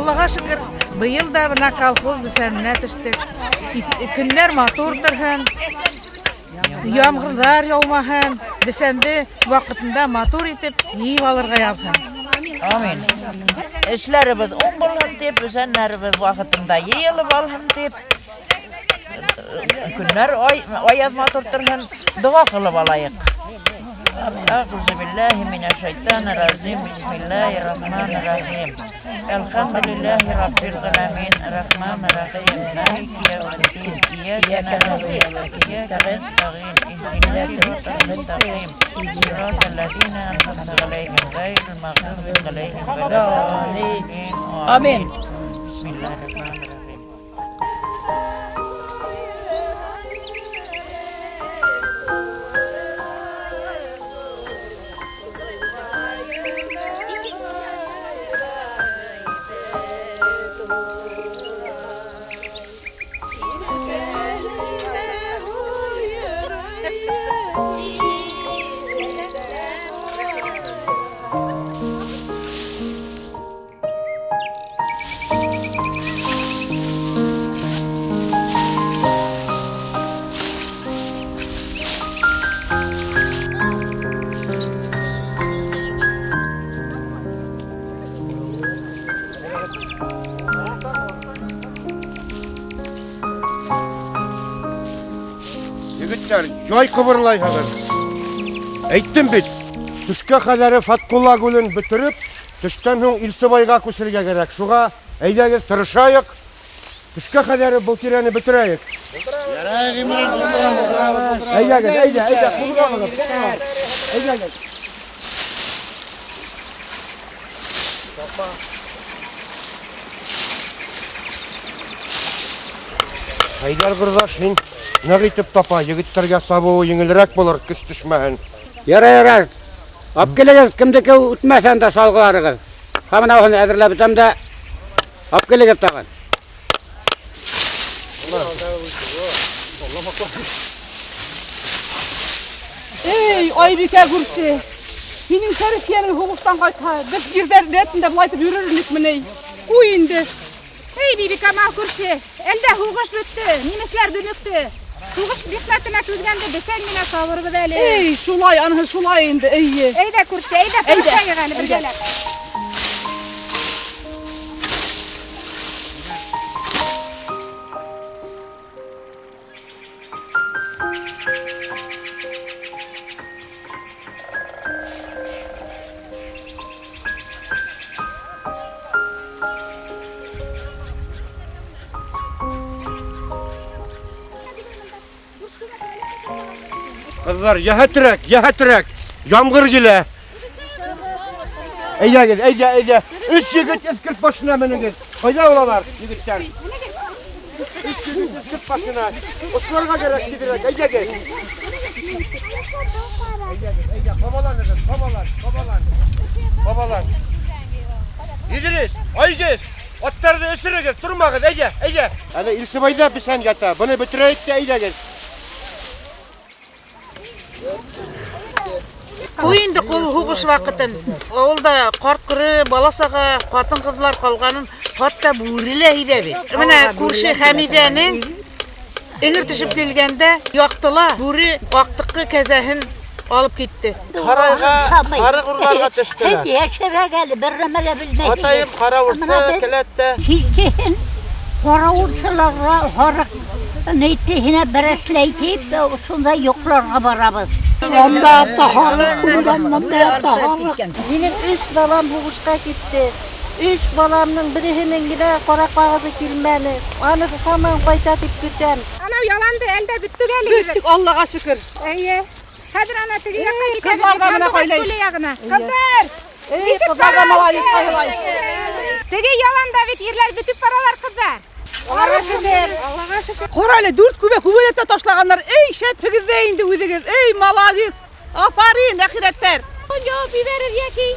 Аллаға шөкөр, быйыл да бына колхоз бесәненә төштөк. Көннәр матур торһон, ямғырҙар яумаһын, бесәнде ваҡытында матур итеп йыйып алырға яҙһын. Амин. Эшләребеҙ уң булһын тип, бесәннәребеҙ ваҡытында йыйылып алһын тип, көннәр ай, аяҙ матур торһон, доға ҡылып алайыҡ. Әғүзу билләһи минәш шайтанир ражим. Бисмиллаһир рахманир рахим. Әлхәмдүлилләһи раббил галәмин. Рахманир рахим. Малики яумиддин. Ияка нәгъбуду ва ияка нәстәгыйн. Иһдинәс сиратал мөстәкыйм. Сиратал ләзина әнғамта галәйһим гайрил мәгъдуби галәйһим вәләд-даллин. Амин. Бисмиллаһир рахманир рахим. Егетләр, җай кыбырлайһыгыз. Әйттем бит, төшкә кадәре Фаткулла күлен бетереп, төштән һуң Илсыбайга күчергә кирәк. Шуңа әйдәгез, тырышайык. Төшкә кадәре был тирәне бетерәйек. Ярай, Ғимран, булдырабыҙ. Әйдәгез, әйдә, әйдә, ҡуҙғалығыҙ, ҡуҙғалығыҙ. Әйдәгез. Хәйдәр кордаш, һин нык итеп тапа, егетләргә сабуы еңелрәк булыр, көс төшмәһен. Ярай, ярай. Алып килегеҙ, кемдеке үтмәҫ анда салғыларығыҙ. Һәм мынауһын әҙерләп бөтәм дә алып килегеҙ тағын. Эй, Айбикә күрше, һинең Шәрифиәнең һуғыштан ҡайтһа, беҙ ирҙәр рәтендә былай итеп йөрөр инекме ни? Ҡуй инде. Эй, Бибикамал күрше, әлдә һуғыш бөттө, немецлар дөмөктө. Һуғыш михнәтенә түҙгәнде бесән генә сабырбыҙ әле. Эй, шулай, аныһы шулай инде, эйе. Әйҙә күрше, әйҙә Әйҙә. тырышайыҡ әле бергәләп. Кызлар, йәһәтрәк, йәһәтрәк. Ямгыр килә. Әйдәгез, әйдә, әйдә. Өч егет эскерт башына менегез. Кайда булалар, егетләр? Өч егет эскерт башына. Осларга кирәк тизрәк, әйдәгез. Әйдәгез, әйдә, кабаланыгыз, кабалан, кабалан. Кабалан. Идрис, Айгиз, аттарны эсерегез, тормагыз, әйдә, әйдә. Әле Илсыбайда бесән ята. Быны бетерәйек тә әйдәгез. Ҡуй инде ҡул һуғыш ваҡытын. Ауылда ҡарт-ҡоро, бала-саға, ҡатын-ҡыҙлар ҡалғанын хатта бүре лә һиҙә бит. Бына күрше Хәмиҙәнең эңер төшөп килгәндә яҡтыла бүре аҡтыҡы кәзәһен алып китте. Һарайға һарыҡ урларға төштөләр. Һеҙ йәшерәк әле, бер нәмә лә белмәйһегеҙ. Атайым ҡарауылсы Бына беҙ келәттә. Кискеһен ҡарауылсыларға һарыҡ нитеһенә бәрәсләй тип, шунда йоҡларға барабыҙ. Анда ята һарыҡ, үлгән, монда ята һарыҡ. Минең өс балам һуғышҡа китте. Өс баламның береһенең генә ҡара ҡағыҙы килмәне. Аны һаман ҡайта тип көтәм. Анау яланды әлдә бөттөк әле. Бөттөк, Аллаға шөкөр. Эйе. Хәҙер ана теге яҡҡа Эй, китәбеҙ. ҡыҙҙар ҙа бына Һандуғас ҡайлай. күле яғына. Ҡыҙҙар! Эй, Нисек ҡыҙҙар ҙа бара молодец, эштәр? ҡайлай. Теге яланда бит ирләр бөтөп баралар, ҡыҙҙар. Аллаға шөкөр. Аллаға шөкөр. Ҡара әле, дүрт күбә күбәләп тә ташлағандар. Эй, шәпһегеҙ ҙә инде үҙегеҙ. Эй, молодец. Афарин, әхирәттәр. Яуап ебәрер йәки.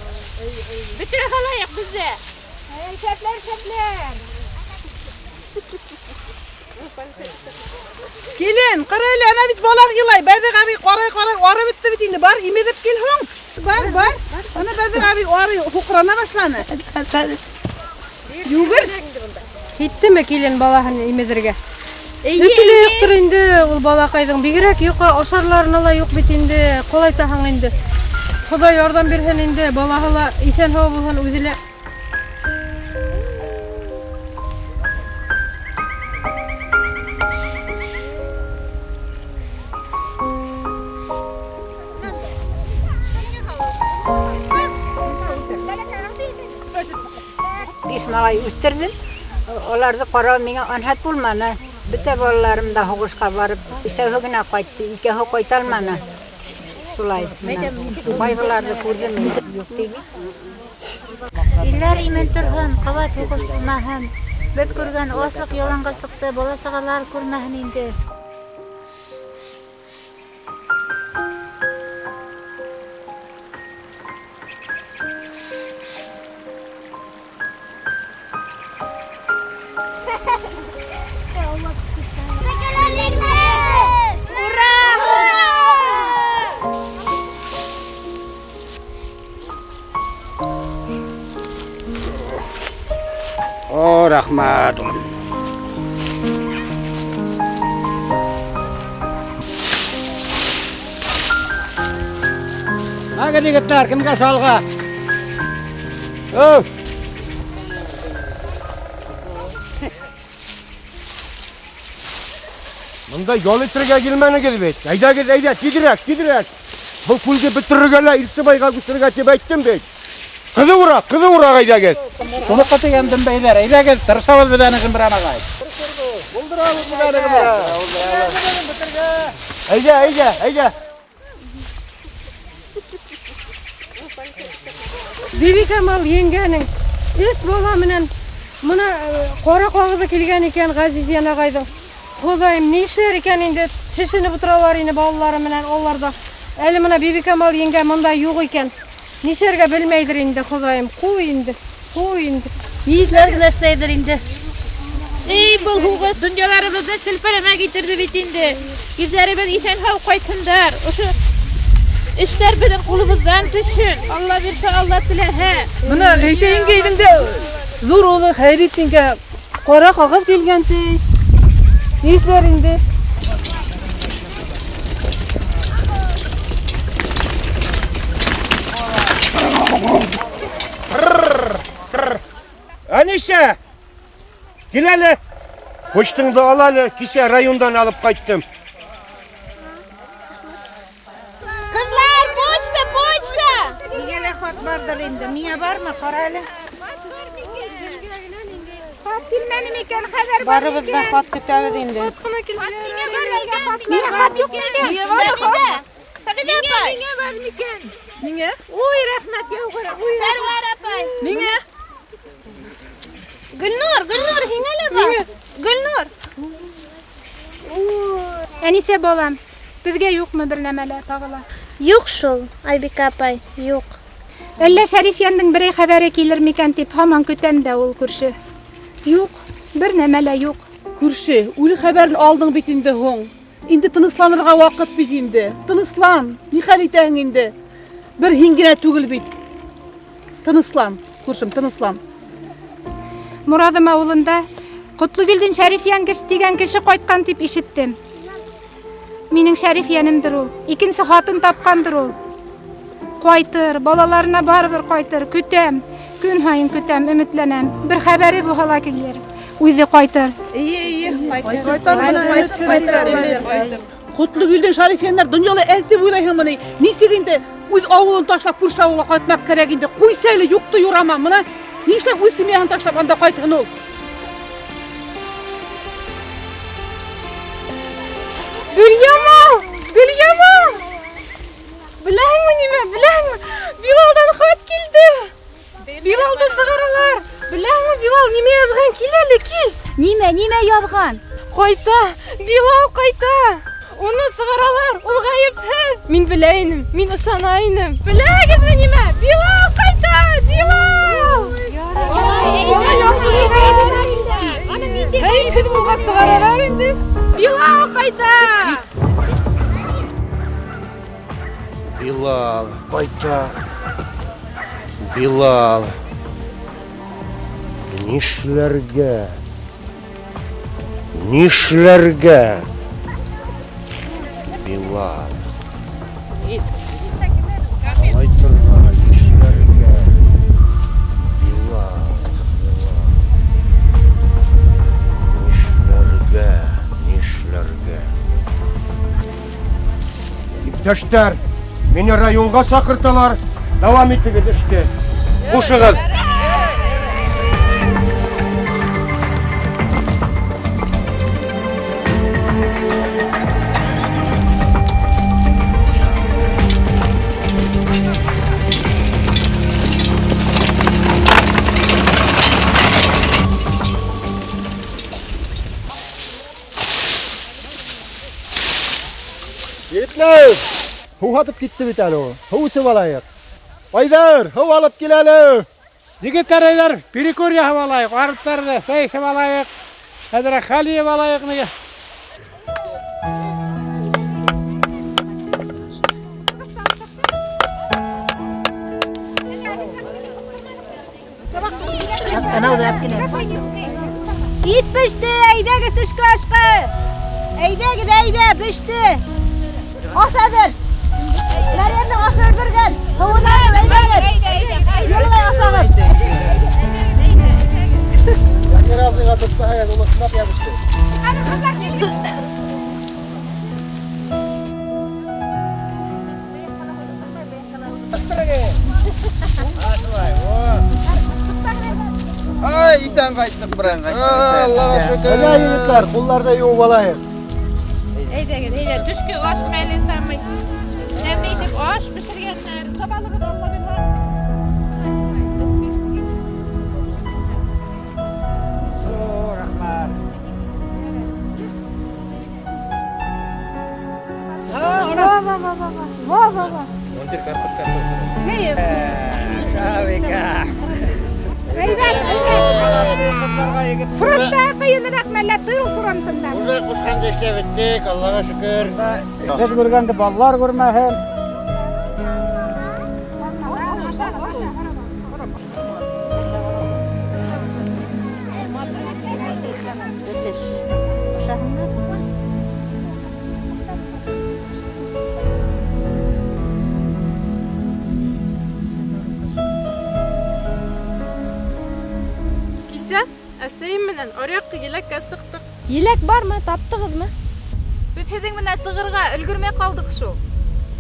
Бөтөрә һалайыҡ беҙҙә. Эй, шәпләр, шәпләр. Килен, ҡара әле, ана бит балаң илай. Бәҙеғ әбей ҡарай-ҡарай арып бөттө бит инде. Бар, имеҙеп кил һуң. Бар, бар. Ана Бәҙеғ әбей арый, һуҡрана башланы. Йүгер. Киттеме килен балаһын имеҙергә? Һөтө лә юҡтыр инде ул балаҡайҙың. Бигерәк йоҡо, ашарларына ла юҡ бит инде. Ҡалайтаһың инде. Хоҙай ярҙам бирһен инде, балаһы ла иҫән-һау булһын, үҙе лә. Биш малай үҫтерҙем. Уларҙы ҡарау миңә анһат булманы. Бөтә балаларым да һуғышҡа барып, өсәүһе генә ҡайтты, икәүһе ҡайта алманы. Шулай. Ҡайғыларҙы күрҙем инде, юҡ ти бит. Илләр имен торһон, ҡабат һуғыш булмаһын. Беҙ күргән аслыҡ, яланғаслыҡты бала-сағалар күрмәһен инде. О, рәхмәт. Нагы егеттәр, кемгә салға? Өф! Мында ял итергә килмәнегеҙ бит. Әйҙәгеҙ, әйҙә, тиҙерәк, тиҙерәк. Был күлде бөтөрөргә лә Илсыбайға күсерергә тип әйттем бит. Ҡыҙыуыраҡ, ҡыҙыуыраҡ әйҙәгеҙ. Шуныҡы тигән дөмбәйҙәр, әйҙәгеҙ, тырышабыҙ беҙ әле Ғимран ағай. Булдырабыҙ беҙ әле Ғимран. Әйҙә, әйҙә, әйҙә. Бибикамал еңгәнең өс бала менән мына ҡара ҡағыҙы килгән икән Ғәзизйән ағайҙың. Хоҙайым, ни эшләр икән инде? Шешенеп ултыралар ине балалары менән алар да. Әле мына Бибикамал еңгә мында юҡ икән. Нишләргә белмәйҙер инде, Хоҙайым. Ҡуй инде, ҡуй инде. Нишләр генә эшләйҙер инде. Эй, был һуғыш донъяларыбыҙҙы селпәрәмә китерҙе бит инде. Ирҙәребеҙ иҫән-һау ҡайтһындар. Ошо эштәр беҙҙең ҡулыбыҙҙан төшһөн. Алла бирһә, Алла теләһә. Мына Ғәйшә еңгәйҙең дә ҙур улы Хәйретдингә ҡара ҡағыҙ килгән ти. Нишләр инде? Әнисә, кил әле. Почтыңды ал әле, кисә райондан алып ҡайттым. Ҡыҙлар, почта, почта! Миңә лә хат барҙыр инде. Миңә бармы? Ҡара әле. Хат килмәне микән? Хәбәр бар Барыбыҙ да микән? хат көтәбеҙ инде. Хат ҡына килде. Миңә хат юҡ микән? Сәғиҙә, Сәғиҙә апай. Миңә бар микән? Миңә? Уй, рәхмәт, яуғыр. Уй, Сәрүәр апай. Миңә? Гөлнур, Гөлнур, һиңә лә бар. Гөлнур. Әнисә балам, беҙгә юҡмы бер нәмә лә тағы ла? Юҡ шул, Айбикә апай, юҡ. Әллә Шәрифйәндең берәй хәбәре килер микән тип һаман көтәм дә ул күрше. Юҡ, бер нәмә лә юҡ. Күрше, үле хәбәрен алдың бит инде һуң. Инде тынысланырға ваҡыт бит инде. Тыныслан, ни хәл итәһең инде? Бер һин генә түгел бит. Тыныслан, күршем, тыныслан. Мураҙым ауылында Ҡотлогилдин Шәрифйән тигән кеше ҡайтҡан тип ишеттем. Минең Шәрифйәнемдер ул. Икенсе хатын тапҡандыр ул. Ҡайтыр, балаларына барыбер ҡайтыр. Көтәм, көн һайын көтәм, өмөтләнәм. Бер хәбәре булһа ла килер. Үҙе ҡайтыр. Эйе, эйе, ҡайтыр. Ҡайтыр, ҡайтыр. Ҡотлогилдин Шәрифйәндәр донъяла әҙ тип уйлайһыңмы ни? Нисек инде үҙ ауылын ташлап күрше ауылға ҡайтмаҡ кәрәк инде? Ҡуйса әле, юҡты юрама. Мына нишләп үҙ семьяһын ташлап анда ҡайтһын ул? Гөлйамал! Гөлйамал! Беләһеңме нимә? Беләһеңме? Билалдан хат килде. Билалды сығаралар. Беләһеңме, Билал нимә яҙған? Кил әле, кил. Нимә, нимә яҙған? Ҡайта, Билал ҡайта. Уны сығаралар, ул ғәйепһеҙ. Мин белә инем, мин ышана инем. Беләһегеҙме нимә? Билал ҡайта, Билал! Ғәйепһеҙ булғас сығаралар инде. Билал ҡайта! Билал ҡайта. Билал. Нишләргә? Нишләргә? Билал. Алай торма, нишләргә? Билал, Билал. Нишләргә? Нишләргә? Иптәштәр, мине районга чакырталар. Дәвам итегез эшне. Хушыгыз. Егетләр, һыу һатып китте бит әле ул. Һыу эсеп алайыҡ. Айҙар, һыу алып кил әле. Егетләр, әйҙәр, перекур яһап алайыҡ, арыттарҙы, сәй эсеп алайыҡ, әҙерәк хәл йыйып алайыҡ. Нигә? Ит пеште, әйҙәгеҙ төшкө ашҡа. Әйҙәгеҙ, әйҙә, пеште. Аш әҙер. Мәрйәмдең ашы өлгөргән. Һыуынайым, әйҙәгеҙ. Йылылай ашағыҙ. Закир абзыйға тотсаһығыҙ, ул ысынлап ябышты. Ай, иҫән ҡайттыҡ, бынан ҡайттыҡ. Аллаға шөкөр. Әйҙә, егетләр, ҡулдарҙы йыуып алайыҡ. Әйҙәгеҙ, әйҙә, төшкө аш мәле самый. Тәмле итеп аш бешергәндәр. Сабалығыҙ Алла бирһә. Рәхмәт. Во, во, во, во, во. Во, во, во. Ни? Шабика. Әйбәт, әйбәт. Фронтта ҡыйыныраҡ мәллә тыл фронтында? Уже ҡушҡанды эшләп бөттөк, Аллаға шөкөр. Беҙ күргәнде балалар күрмәһен. Кисә әсәйем менән аръяҡҡы еләккә сыҡтыҡ. Еләк бармы, таптығыҙмы? Беҙ һеҙҙең менән сығырға өлгөрмәй ҡалдыҡ шул.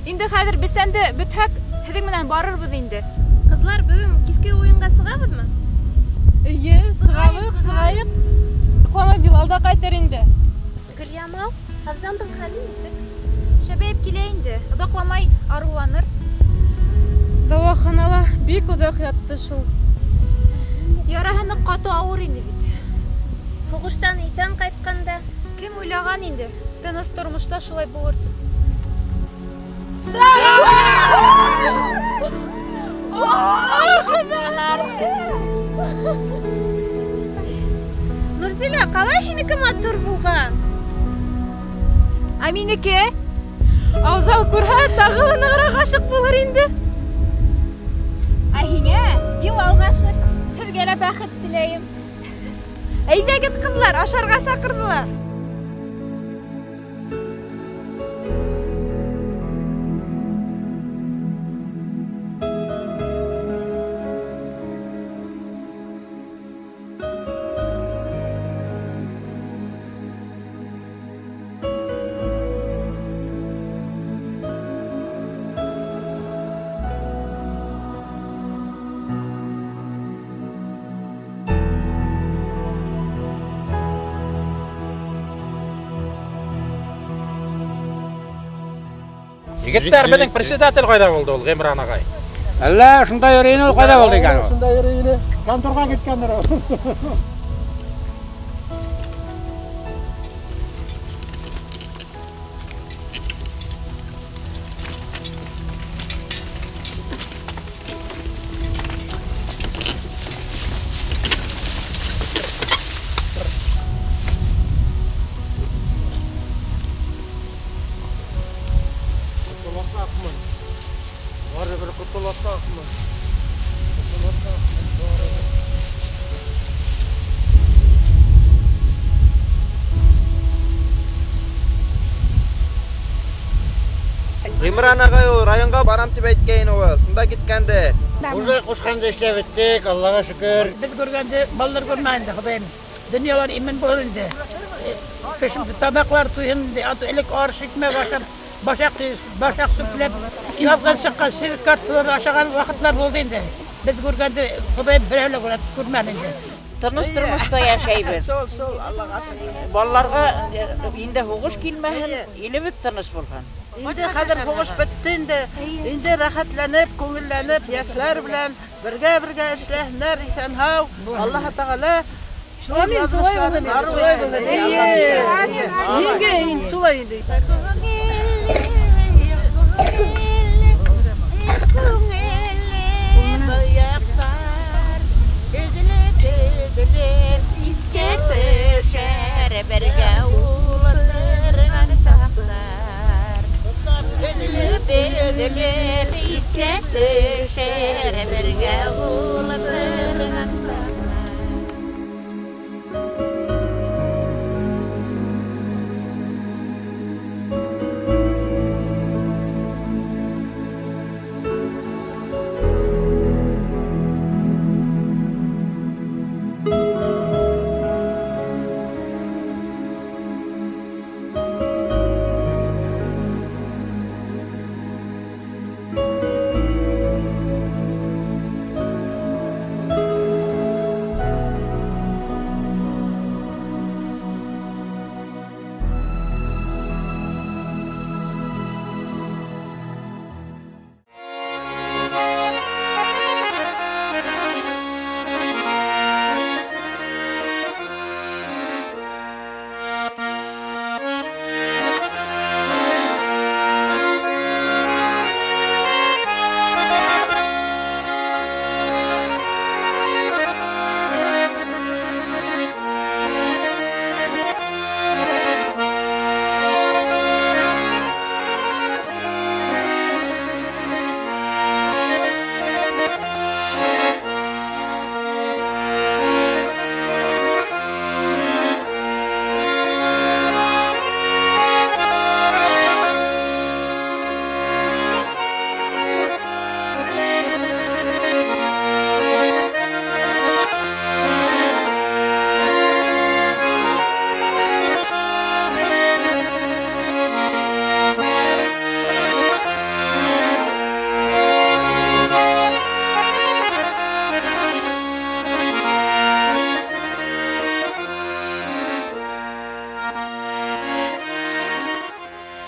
Инде хәҙер бесәнде бөтһәк, һеҙҙең менән барырбыҙ инде. Ҡыҙлар, бөгөн киске уйынға сығабыҙмы? Эйе, сығабыҙ, сығайыҡ. Ҡуамай Билал да ҡайтыр инде. Гөлйамал, Афзалдың хәле нисек? Шәбәйеп килә инде, оҙаҡламай арыуланыр. Дауаханала бик оҙаҡ ятты шул. Яраһы ныҡ ҡаты ауыр ине бит. Һуғыштан иҫән ҡайтҡанда кем уйлаған инде, тыныс тормошта шулай булыр тип. Нурзилә, ҡалай һинеке матур булған? Ә минеке? Афзал күрһә, тағы ла нығыраҡ ғашиҡ булыр инде. Ә һиңә Билал ғашиҡ. Һеҙгә лә бәхет теләйем. Әйҙәгеҙ, ҡыҙҙар, ашарға саҡырҙылар. Егеттәр, беҙҙең председатель ҡайҙа булды ул, Ғимран ағай? Әллә шунда йөрөй ине ул, ҡайҙа булды икән ул? Шунда йөрөй ине. Конторға киткәндер ул. Ҡотоласаҡмын. Барыбер ҡотоласаҡмын. Ҡотоласаҡмын, барыбер. Ғимран ағай ул районға барам тип әйткәйне ул, шунда киткәнде. Уже ҡушҡанды эшләп бөттөк, Аллаға шөкөр. Беҙ күргәнде балалар күрмәй инде, Хоҙайым. Донъялар имен булыр инде. Кешем тамаҡлар туйһын инде. Аты элек арыш икмәк ашап, башаҡ башаҡ сүпләп, яҙған сыҡҡан серек карталарҙы ашаған ваҡытлар булды инде. Беҙ күргәнде Хоҙайым берәү лә күрә күрмәне инде. Тыныс тормошта йәшәйбеҙ. Шул, шул, Аллаға шөкөр. Балаларға инде һуғыш килмәһен, илебеҙ тыныс булһын. Инде хәҙер һуғыш бөттө инде. Инде рәхәтләнеп, күңелләнеп, йәшләр белән бергә-бергә эшләһеннәр, иҫән-һау. Аллаһы Тәғәлә шул Амин, шулай яҙмышларын булһын инде, арыу шулай итһен. булһын. Эйе, Еңгә, инде шулай инде. Тояҡтар өҙөлөп өҙөлөп иҫкә төшәр бергә ултырған саҡтар. Өҙөлөп өҙөлөп иҫкә төшәр бергә ултырған саҡтар.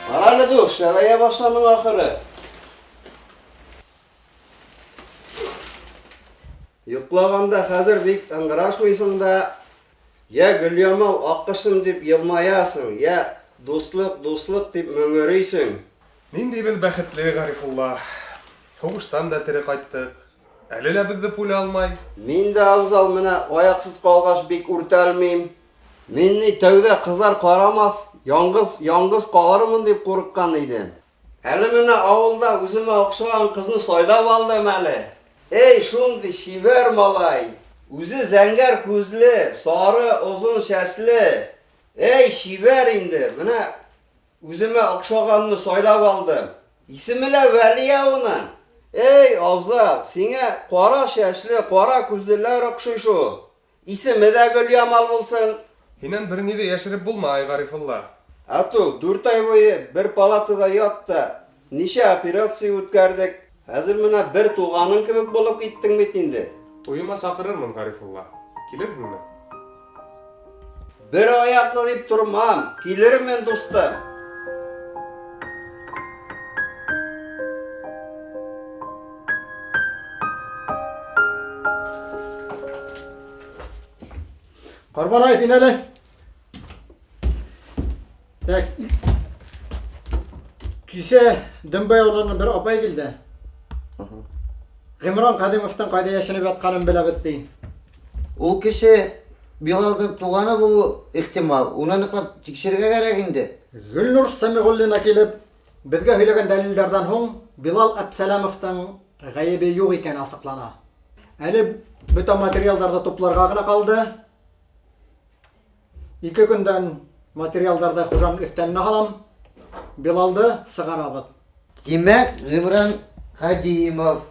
Ҡара әле, дуҫ, шәбәйә башланың ахыры. Йоҡлағанда хәҙер бик ыңғырашмайһың да, йә Гөлйамал аҡҡошом тип йылмаяһың, йә дуҫлыҡ, дуҫлыҡ тип мөңөрөйһөң. Ниндәй беҙ бәхетле, Ғарифулла. Һуғыштан да тере ҡайттыҡ. Әле лә беҙҙе пуля алмай. Мин дә, Афзал, менә аяҡһыҙ ҡалғас бик үртәлмәйем. Мин ни тәүҙә ҡыҙҙар ҡарамаҫ, яңғыҙ, яңғыҙ ҡалырмын тип ҡурҡҡан инем. Әле менә ауылда үҙемә оҡшаған ҡыҙҙы һайлап алдым әле. Эй, шундай сибәр малай. Үҙе зәңгәр күҙле, сары оҙон сәсле. Эй, сибәр инде. Менә үҙемә оҡшағанны һайлап алдым. Исеме лә Вәлиә уның. Эй, Афзал, һиңә ҡара сәсле, ҡара күҙлеләр оҡшай шул. Исеме лә Гөлйамал булһын. Һинән бер ни ҙә йәшереп булмай, Ғарифулла. Ату, 4 ай буйы бер палатала ят та, нисә операция үткәрҙек. Хәҙер менә бер туғаның кеүек булып киттең бит инде. Туйыма саҡырырмын, Ғарифулла. Килерһеңме? Бер аяҡлы тип тормам, килермен, дуҫтым. Ҡорбанаев, ин әле. Так. Кисә Дөмбай ауылынан бер апай килде. Ғимран Ҡәҙимовтың ҡайҙа йәшенеп ятҡанын беләбеҙ ти. Ул кеше Билалдың туғаны булыуы ихтимал. Уны ныҡлап тикшерергә кәрәк инде. Гөлнур Сәмиғуллина килеп, беҙгә һөйләгән дәлилдәрҙән һуң Билал Әпсәләмовтың ғәйебе юҡ икәне асыҡлана. Әле бөтә материалдарҙы тупларға ғына ҡалды. 2 көндән материалдарҙы хужаның өҫтәленә һалам. Билалды сығарабыҙ. Тимәк, Ғимран Хадимов.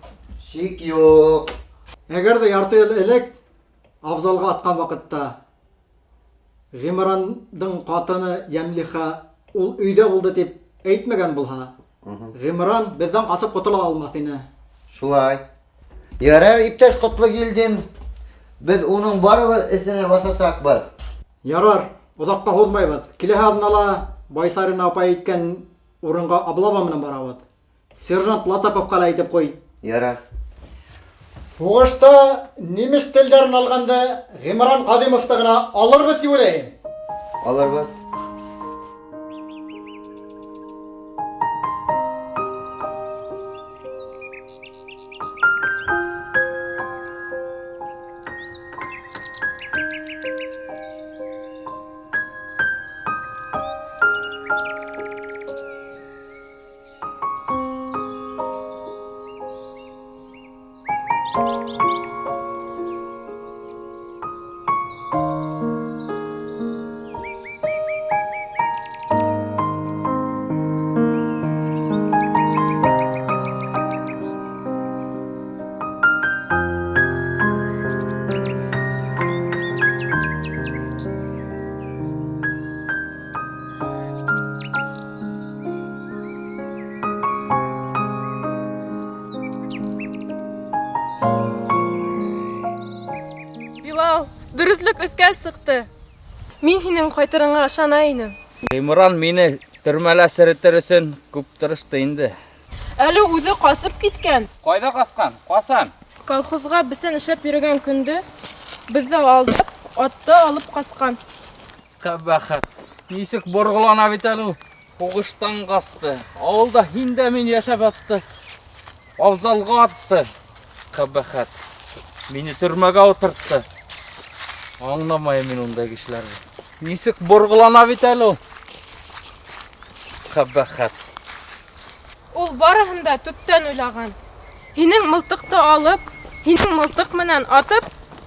Шик юҡ. Әгәр ҙә ярты йыл элек Афзалға атҡан ваҡытта Ғимрандың ҡатыны Йәмлиха ул өйҙә булды тип әйтмәгән булһа, Ғимран беҙҙән ҡасып ҡотола алмаҫ ине. Шулай. Ярар, иптәш Ҡотлогилдин, беҙ уның барыбер эзенә баҫасаҡбыҙ. Ярар, оҙаҡҡа һуҙмайбыҙ. Киләһе аҙнала Байсарина апай әйткән урынға облава менән барабыҙ. Сержант Латаповҡа ла әйтеп ҡуй. Ярар. Һуғышта немец телдәрен алғанда Ғимран Ҡадимовты ғына алырбыҙ тип уйлайым. Алырбыҙ. Билал, дөрөҫлөк өҫкә сыҡты. Мин һинең ҡайтырыңа ышана инем. Ғимран мине төрмәлә серетер өсөн күп тырышты инде. Әле үҙе ҡасып киткән. Ҡайҙа ҡасҡан? Ҡасан? Колхозға бесән эшләп йөрөгән көндө беҙҙе алдап, атты алып ҡасҡан. Ҡәбәхәт. Нисек борғолана бит әле ул. Һуғыштан ҡасты. Ауылда һин дә мин йәшәп ятты. Афзалға атты. Ҡәбәхәт. Мине төрмәгә ултыртты. Аңламайым мин ундай кешеләрҙе. Нисек борғолана бит әле ул. Ҡәбәхәт. Ул барыһын да төптән уйлаған. Һинең мылтыҡты алып, һинең мылтыҡ менән атып,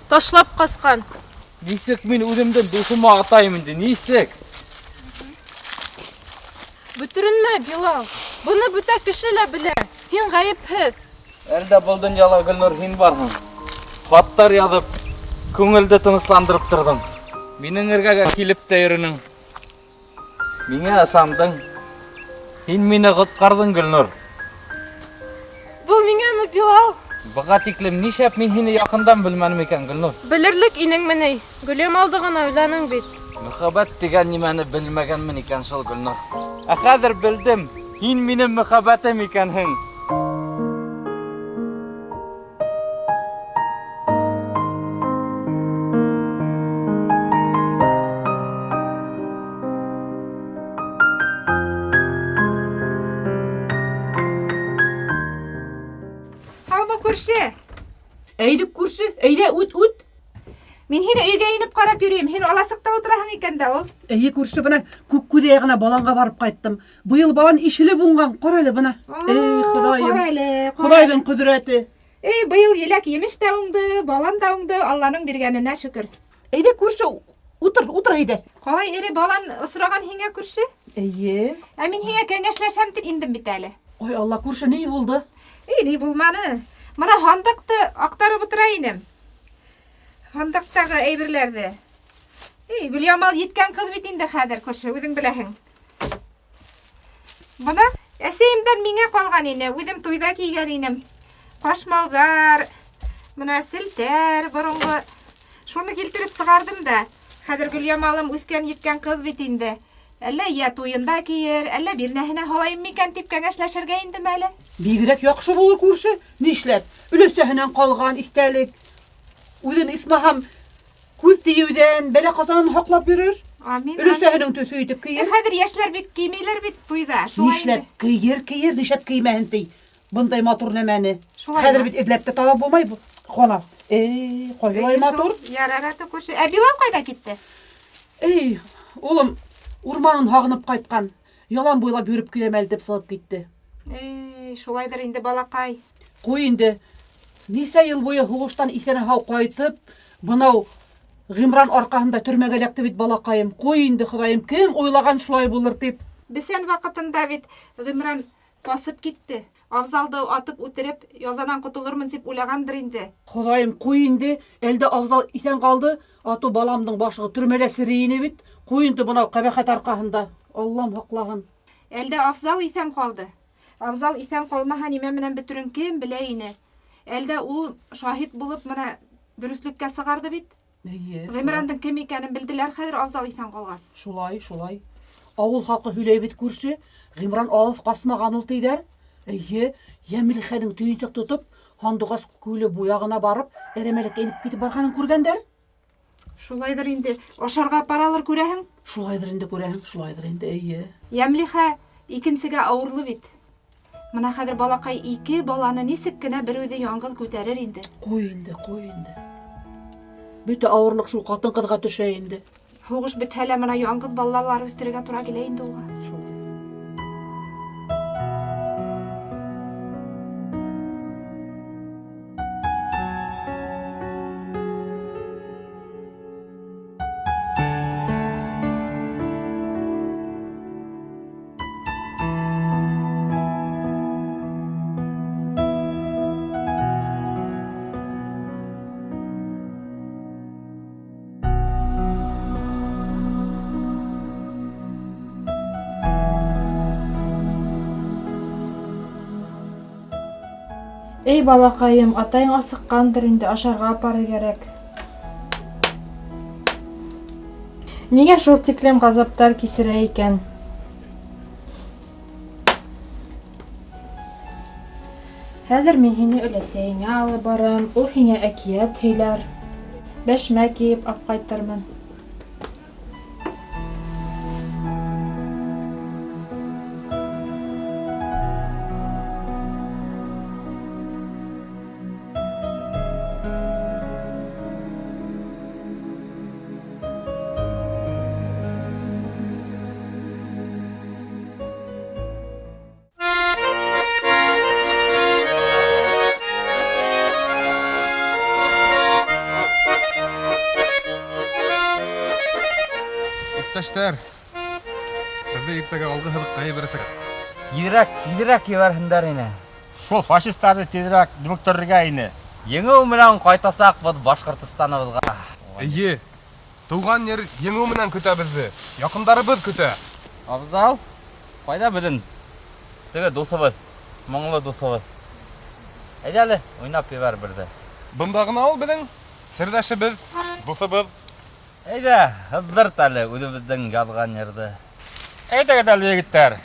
ташлап ҡасҡан. Нисек мин үҙемдең дуҫыма атайым инде, нисек? Бөтөрөнмә, Билал. Быны бөтә кеше лә белә. Һин ғәйепһеҙ. Әле дә был донъяла, Гөлнур, һин барһың. Хаттар яҙып, күңелде тынысландырып торҙоң. Минең эргәгә килеп тә йөрөнөң. Миңә ышандың. Һин мине ҡотҡарҙың, Гөлнур. Был миңәме, Билал? Быға тиклем нишләп мин һине яҡындан белмәнем икән, Гөлнур? Белерлек инеңме ни? Гөлйамалды ғына уйланың бит. Мөхәббәт тигән нимәне белмәгәнмен икән шул, Гөлнур. Ә хәҙер белдем, һин минең мөхәббәтем икәнһең. Һаумы, күрше? Әйҙә, күрше, әйҙә, үт, үт. Мин һине өйгә инеп ҡарап йөрөйөм. Һин аласыҡта ултыраһың икән дә ул. Эйе, күрше, бына күк күҙе аяғына баланға барып ҡайттым. Быйыл балан ишелеп уңған. Ҡара әле бына. Эй, Хоҙайым. Ҡара әле, ҡара Хоҙайҙың ҡөҙрәте. Эй, быйыл еләк емеш тә уңды, балан да уңды, Алланың биргәненә шөкөр. Әйҙә, күрше, утыр, утыр әйҙә. Ҡалай эре балан осраған һиңә, күрше? Эйе. Ә мин һиңә кәңәшләшәм тип индем бит әле. Ой, Алла, күрше, ни булды? Эй, ни булманы? Бына һандыҡты аҡтарып ултыра инем. Һандыҡтағы әйберләрҙе. Эй, Гөлйамал еткән ҡыҙ бит инде хәҙер, күрше, үҙең беләһең. Бына әсәйемдән миңә ҡалған ине, үҙем туйҙа кейгән инем. Ҡашмауҙар, бына селтәр боронғо. Шуны килтереп сығарҙым да. Хәҙер Гөлйамалым үҫкән еткән ҡыҙ бит инде. Әллә йә туйында кейер, әллә бирнәһенә һалайым микән тип кәңәшләшергә индем әле. Бигерәк яҡшы булыр, күрше. Нишләп? Өләсәһенән ҡалған иҫтәлек. Үҙен исмаһам күҙ тейеүҙән, бәлә ҡазанан һаҡлап йөрөр. Амин. Өләсәһенең төҫө итеп кейер. Хәҙер йәшләр бит кеймәйләр бит туйҙа. Шулай Нишләп кейер, кейер, нишләп кеймәһен ти. Бындай матур нәмәне. Шулай Хәҙер ма? бит эҙләп тә таба булмай бу. Ҡана. Эй, ҡайһылай матур. Ярар, аты күрше. Ә Билал ҡайҙа китте? Эй, улым, урманын һағынып ҡайтҡан. Ялан буйлап йөрөп киләм әле тип сығып китте. Эй, шулайҙыр инде балаҡай. Ҡуй инде. Нисә йыл буйы һуғыштан иҫән һау ҡайтып, бынау Ғимран арҡаһында төрмәгә эләкте бит балаҡайым. Ҡуй инде, Хоҙайым, кем уйлаған шулай булыр тип. Бесән ваҡытында бит Ғимран Ҡасып китте. Афзалды атып үтереп, язанан ҡотолормон тип уйлағандыр инде. Хоҙайым, ҡуй инде, әлдә Афзал иҫән ҡалды, ату баламдың башлығы төрмәлә серей ине бит. Ҡуй инде бынау ҡәбәхәт арҡаһында. Аллам һаҡлаһын. Әлдә Афзал иҫән ҡалды. Афзал иҫән ҡалмаһа, нимә менән бөтөрөн кем белә ине. Әлдә ул шаһит булып мына дөрөҫлөккә сығарҙы бит. Эйе. Ғимрандың кем икәнен белделәр хәҙер Афзал иҫән ҡалғас. Шулай, шулай. Ауыл халҡы һөйләй бит күрше. Ғимран алыҫ ҡасмаған ул тиҙәр. Эйе, Йәмилхәнең төйөнсөк тотоп, Һандуғас күле буяғына барып, әрәмәлеккә инеп китеп барғанын күргәндәр. Шулайҙыр инде. Ашарға апаралыр күрәһең. Шулайҙыр инде күрәһең, шулайҙыр инде, эйе. Йәмлихә икенсегә ауырлы бит. Мына хәҙер балаҡай ике баланы нисек кенә бер үҙе яңғыҙ күтәрер инде. Ҡуй инде, ҡуй инде. Бөтә ауырлыҡ шул ҡатын-ҡыҙға төшә инде. Һуғыш бөтһә лә мына яңғыҙ балалар үҫтерергә тура килә инде уға. Шулай. Эй, балаҡайым, атайың асыҡҡандыр инде, ашарға апарыр кәрәк. Ниңә шул тиклем ғазаптар кисерә икән? Хәҙер мин һине өләсәйеңә алып барам, ул һиңә әкиәт һөйләр. Бәшмә кейеп апҡайтырмын. Иптәштәр, беҙҙе иртәгә алғы һыҙыҡҡа ебәрәсәк. Тиҙерәк, тиҙерәк ебәрһендәр ине. Шул фашистарҙы тиҙерәк дөмөктөрөргә ине. Еңеү менән ҡайтасаҡбыҙ Башҡортостаныбыҙға. Эйе, тыуған ер еңеү менән көтә беҙҙе. Яҡындарыбыҙ көтә. Афзал, ҡайҙа беҙҙең теге дуҫыбыҙ, моңло дуҫыбыҙ? Әйҙә әле, уйнап ебәр берҙе. Бында ғына ул беҙҙең серҙәшебеҙ, дуҫыбыҙ. Әйҙә, һыҙҙырт әле үҙебеҙҙең яҙған йырҙы. Әйҙәгеҙ әле, егеттәр,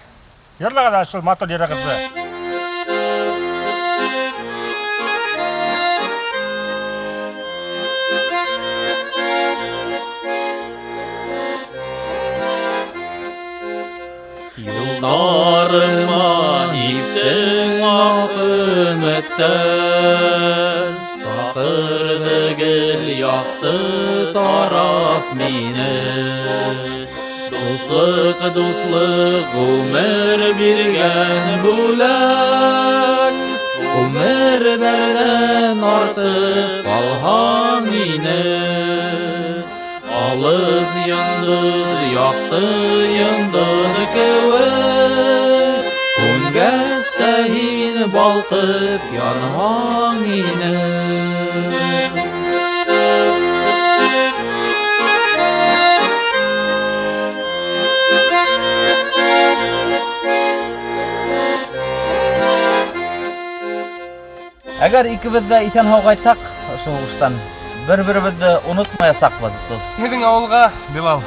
йырлағыҙ әле шул матур йырығыҙҙы. Юлдарыма иптең аҡ өмөттәр, саҡырҙы гел яҡты тараф мине. Дуҫлыҡ, дуҫлыҡ, ғүмер биргән бүләк, ғүмерҙәрҙән артыҡ ҡалһаң ине. Алыҫ йондоҙ, яҡты йондоҙ кеүек, һүнгәс тә һин балҡып янһаң ине. Әгәр икебеҙ ҙә иҫән-һау ҡайтһаҡ, ошо һуғыштан бер-беребеҙҙе онотмаясаҡбыҙ, дуҫ. Һеҙҙең ауылға, Билал,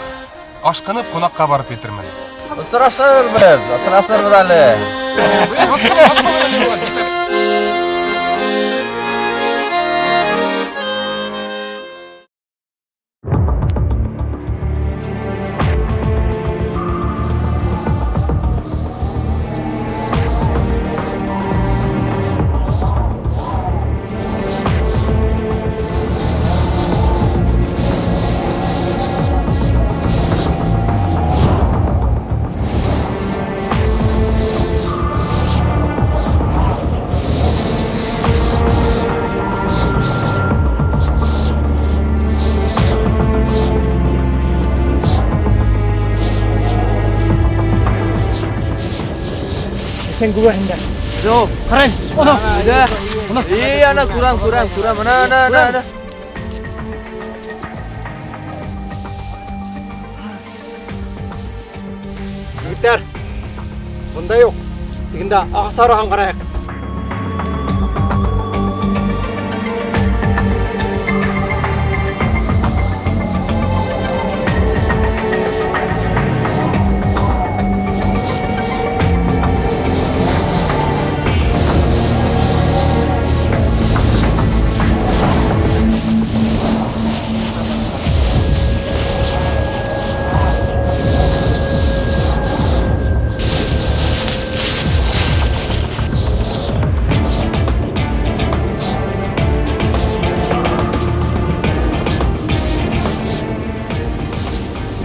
ашҡынып ҡунаҡҡа барып етермен. Осрашырбыҙ, осрашырбыҙ әле. Бесән күбәһендә. Юҡ, ҡарай. Ана. Ана. Эй, ана күрәм, күрәм, күрәм. Ана, ана, ана, ана. Егеттәр, бында юҡ. Тегендә ағас араһын ҡарайыҡ.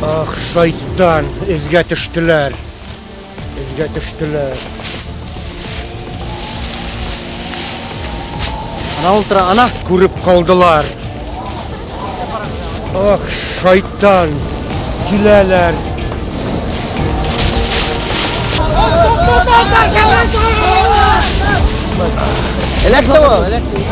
Ах, шайтан, эҙгә төштөләр. Эҙгә төштөләр. Ана ултыра, ана. Күреп ҡалдылар. Ах, шайтан, киләләр. Эләкте ул, эләкте.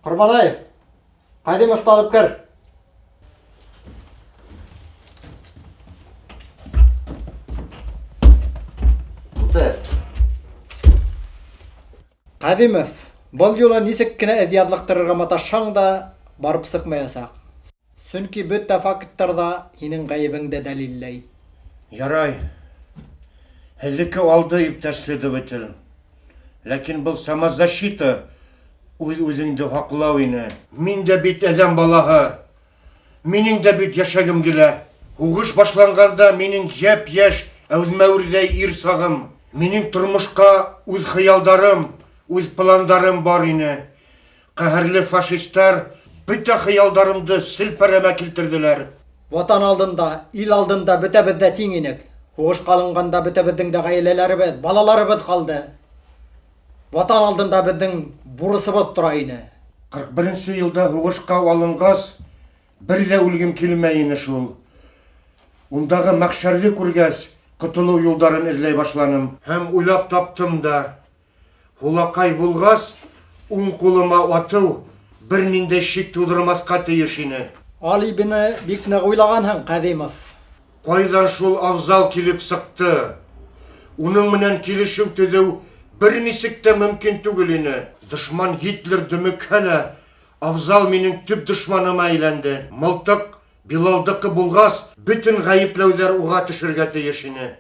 Ҡорбанаев, Ҡәҙимовты алып кер. Ултыр. Ҡәҙимов, был юлы нисек кенә эҙ яҙлыҡтырырға маташһаң да барып сыҡмаясаҡ. Сөнки бөтә факттар ҙа һинең ғәйебеңде дәлилләй. Ярай. Һеҙҙеке алды, иптәш следователь. Ләкин был самозащита үҙ-үҙеңде һаҡлау ине. Мин дә бит әҙәм балаһы. Минең дә бит йәшәгем килә. Һуғыш башланғанда минең йәп-йәш, әүҙмәүерҙәй ир сағым. Минең тормошҡа үҙ хыялдарым, үҙ пландарым бар ине. Ҡәһәрле фашистар бөтә хыялдарымды селпәрәмә килтерҙеләр. Ватан алдында, ил алдында бөтәбеҙ ҙә тиң инек. Һуғышҡа алынғанда бөтәбеҙҙең дә ғаиләләребеҙ, балаларыбыҙ ҡалды. Ватан алдында беҙҙең бурысыбыҙ тора ине. 41 йылда һуғышҡа алынғас, бер ҙә үлгем килмәй ине шул. Ундағы мәхшәрҙе күргәс, ҡотолоу юлдарын эҙләй башланым. Һәм уйлап таптым да. Һулаҡай булғас, уң ҡулыма атыу бер ниндәй шик тыуҙырмаҫҡа тейеш ине. Алибины бик ныҡ уйлағанһың, Ҡәҙимов. Ҡайҙан шул Афзал килеп сыҡты? Уның менән килешеү төҙөү бер нисек тә мөмкин түгел ине. Дошман Гитлер дөмөкһә лә, Афзал минең төп дошманыма әйләнде. Мылтыҡ Билалдыҡы булғас, бөтөн ғәйепләүҙәр уға төшөргә тейеш ине.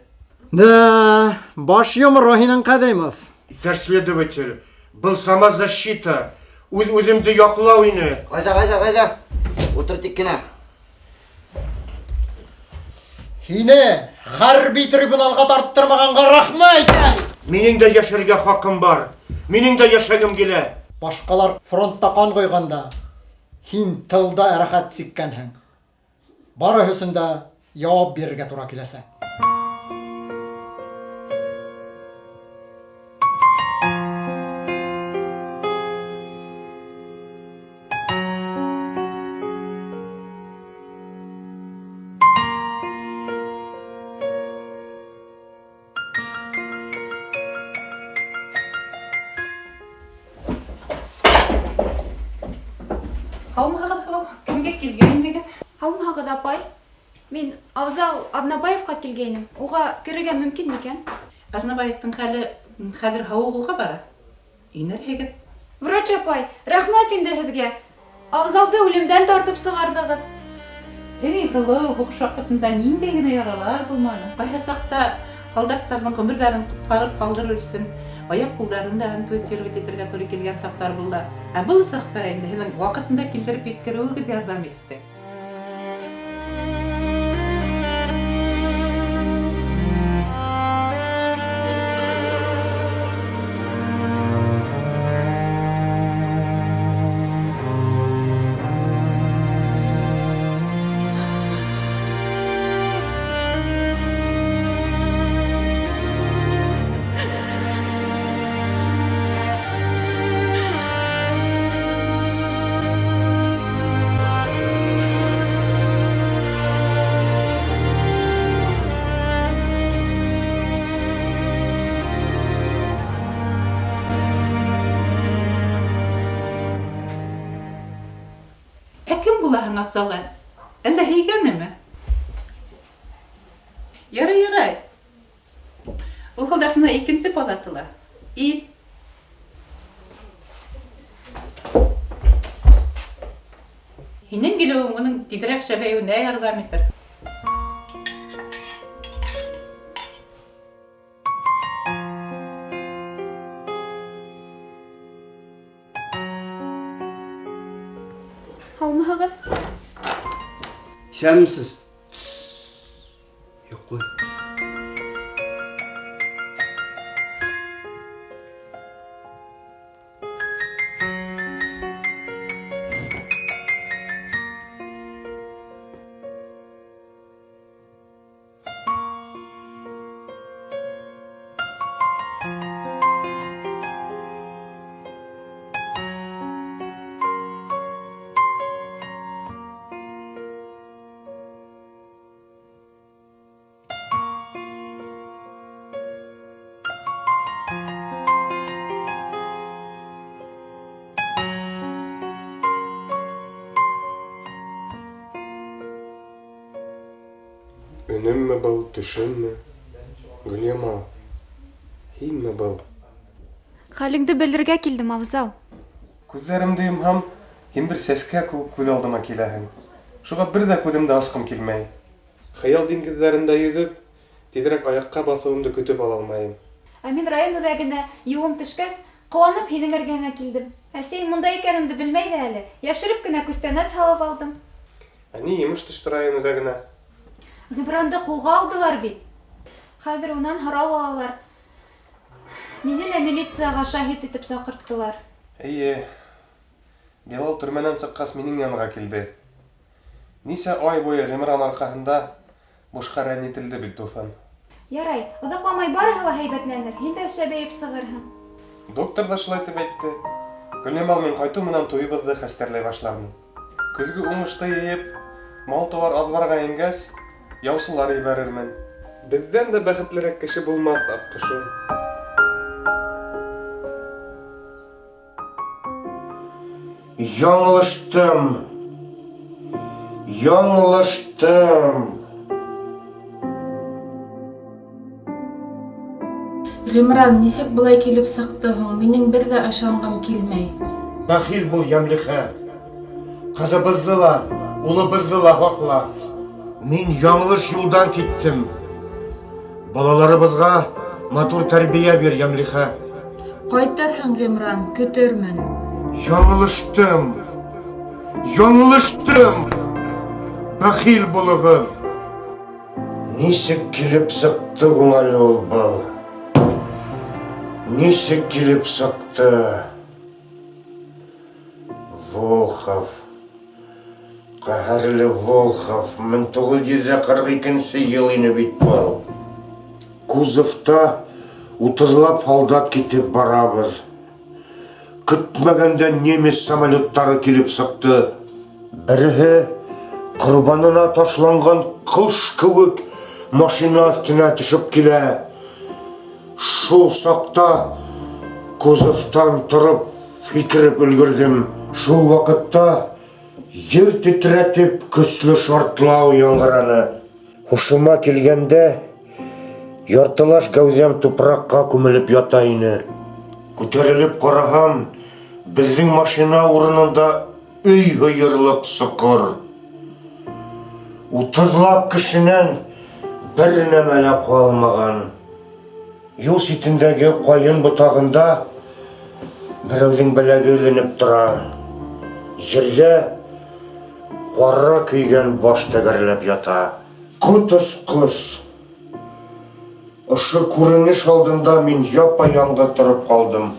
Да, баш йоморо һинең, Ҡәҙимов. Иптәш следователь, был самозащита, үҙ-үҙемде яҡлау ине. Ҡайҙа, ҡайҙа, ҡайҙа? Ултыр тик кенә. Һине хәрби трибуналға тарттырмағанға рәхмәт әйтәм. Минең дә йәшәргә хаҡым бар. Минең дә йәшәгем килә. Башҡалар фронтта ҡан ҡойғанда, һин тылда рәхәт сиккәнһең. Барыһы өсөн дә яуап бирергә тура киләсәк. Һаумыһығыҙ, һылыу. Кемгә килгәнһегеҙ? Һаумыһығыҙ, апай. Мин Афзал Аҙнабаевҡа килгәйнем. Уға керергә мөмкин микән? Аҙнабаевтың хәле хәҙер һауығыуға бара. Инерһегеҙ. Врач апай, рәхмәт инде һеҙгә. Афзалды үлемдән тартып сығарҙығыҙ. Эй, һылыу, һуғыш ваҡытында ниндәй генә яралар булманы. Ҡайһы саҡта һалдаттарҙың ғүмерҙәрен ҡотҡарып ҡалдырыр өсөн аяҡ ҡулдарын да ампутировать итергә тура килгән саҡтар булды. Ә был саҡта инде һеҙҙең ваҡытында килтереп еткереүегеҙ ярҙам итте. Ә кем булаһың Афзалға? Әллә һөйгәнеме? Ярай, ярай. Ул хәлдә менә икенче палатала. И Һинең килеүең уның тиҙерәк шәбәйеүенә ярҙам итер. Һаумыһығыҙ? Исәнмесез. Йоҡлай. Өнөммө был, төшөммө? Гөльямал, һинме был? Хәлеңде белергә килдем, Афзал. Күҙҙәремде йомһам, һин бер сәскә кеүек күҙ алдыма киләһең. Шуға бер ҙә күҙемде асҡым килмәй. Хыял диңгеҙҙәрендә йөҙөп, тиҙерәк аяҡҡа баҫыуымды көтөп ала алмайым. Ә мин район үҙәгенә юлым төшкәс, ҡыуанып һинең эргәңә килдем. Әсәй монда икәнемде белмәй ҙә әле. Йәшереп кенә күстәнәс һалып алдым. Ә ни йомош төштө район үҙәгенә? Ғимранды ҡулға алдылар бит. Хәҙер унан һорау алалар. Мине лә милицияға шаһит итеп саҡырттылар. Эйе. Билал төрмәнән сыҡҡас минең янға килде. Нисә ай буйы Ғимран арҡаһында бушҡа рәнйетелде бит дуҫым. Ярай, оҙаҡламай барыһы ла һәйбәтләнер, һин дә шәбәйеп сығырһың. Доктор ҙа шулай тип әйтте. Гөльямал, мин ҡайтыу менән туйыбыҙҙы хәстәрләй башлармын. Көҙгө уңышты йыйып, мал-тыуар аҙбарға ингәс, яусылар ебәрермен. Беҙҙән дә бәхетлерәк кеше булмаҫ, аҡҡошом. Яңылыштым. Яңылыштым. Ғимран, нисек былай килеп сыҡты һуң? Минең бер ҙә ышанғым килмәй. Бәхил бул, Йәмлихә. Ҡыҙыбыҙҙы ла, улыбыҙҙы ла һаҡла. Мин яңылыш юлдан киттем. Балаларыбыҙға матур тәрбиә бир, Йәмлихә. Ҡайтырһың, Ғимран, көтөрмөн. Яңылыштым. Яңылыштым. Бәхил булығыҙ. Нисек килеп сыҡты һуң әле ул был? Нисек килеп сыҡты? Волхов. Ҡәһәрле Волхов. 1942 йыл ине бит был. Кузовта утыҙлап һалдат китеп барабыҙ. Көтмәгәндә немец самолеттары килеп сыҡты. Береһе ҡорбанына ташланған ҡош кеүек машина өҫтөнә төшөп килә. Шул саҡта кузовтан тороп һикереп өлгөрҙөм. Шул ваҡытта ер тетрәтеп көслө шартлау яңғыраны. Һушыма килгәндә яртылаш гәүҙәм тупраҡҡа күмелеп ята ине. Күтәрелеп ҡараһам, беҙҙең машина урынында өй һыйырлыҡ соҡор. Утыҙлап кешенән бер нәмә лә ҡалмаған. Юл ситендәге ҡайын ботағында берәүҙең беләге эленеп тора. Ерҙә ҡара көйгән баш тәгәрләп ята. Ҡот осҡос! Ошо күренеш алдында мин япа-яңғыҙ тороп ҡалдым.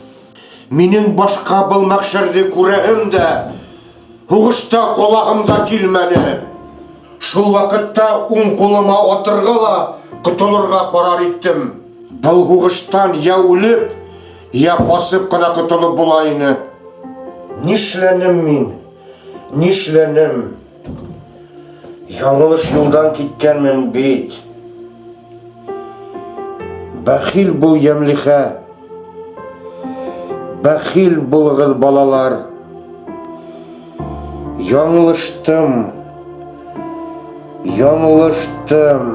Минең башҡа был мәхшәрҙе күрәһем дә, һуғышта ҡалаһым да килмәне. Шул ваҡытта уң ҡулыма атырға ла ҡотолорға ҡарар иттем. Был һуғыштан йә үлеп, йә ҡасып ҡына ҡотолоп була ине. Нишләнем мин? Нишләнем? Яңылыш юлдан киткәнмен бит. Бәхил бул, Йәмлихә. Бәхил булығыҙ, балалар. Яңылыштым. Яңылыштым.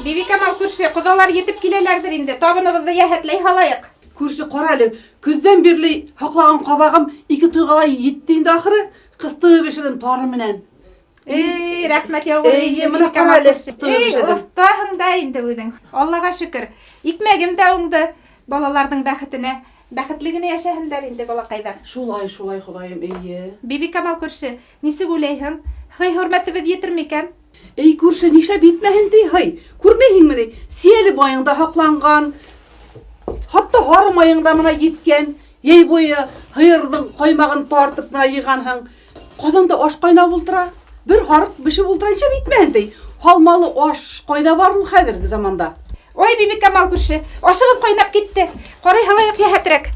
Бибикамал күрше, ҡоҙалар етеп киләләрҙер инде. Табыныбыҙҙы йәһәтләй һалайыҡ. Күрше, ҡара әле, көҙҙән бирле һаҡлаған ҡабағым ике туйға ла етте инде ахыры. Ҡыҫтып бешерҙем тары менән. Эй, рәхмәт яуғыр. Эйе, мына ҡара әле. Эй, оҫтаһың да инде үҙең. Аллаға шөкөр. Икмәгем дә уңды балаларҙың бәхетенә. Бәхетле генә йәшәһендәр инде балаҡайҙар. Шулай, шулай, Хоҙайым, эйе. Бибикамал күрше, нисек уйлайһың? Һый хөрмәтебеҙ етер микән? Эй, күрше, нишләп етмәһен ти, һый? Күрмәйһеңме ни? Сейәле байың да һаҡланған. Хатта һары майың да мына еткән. Йәй буйы һыйырҙың ҡаймағын тартып мына йыйғанһың. Ҡаҙанда аш ҡайнап ултыра. Бер һарыҡ бешеп ултыра, нишләп етмәһен ти? Һалмалы аш ҡайҙа бар ул хәҙерге заманда? Ой, Бибикамал күрше, ашығыҙ ҡайнап китте. Ҡарай һалайыҡ йәһәтерәк.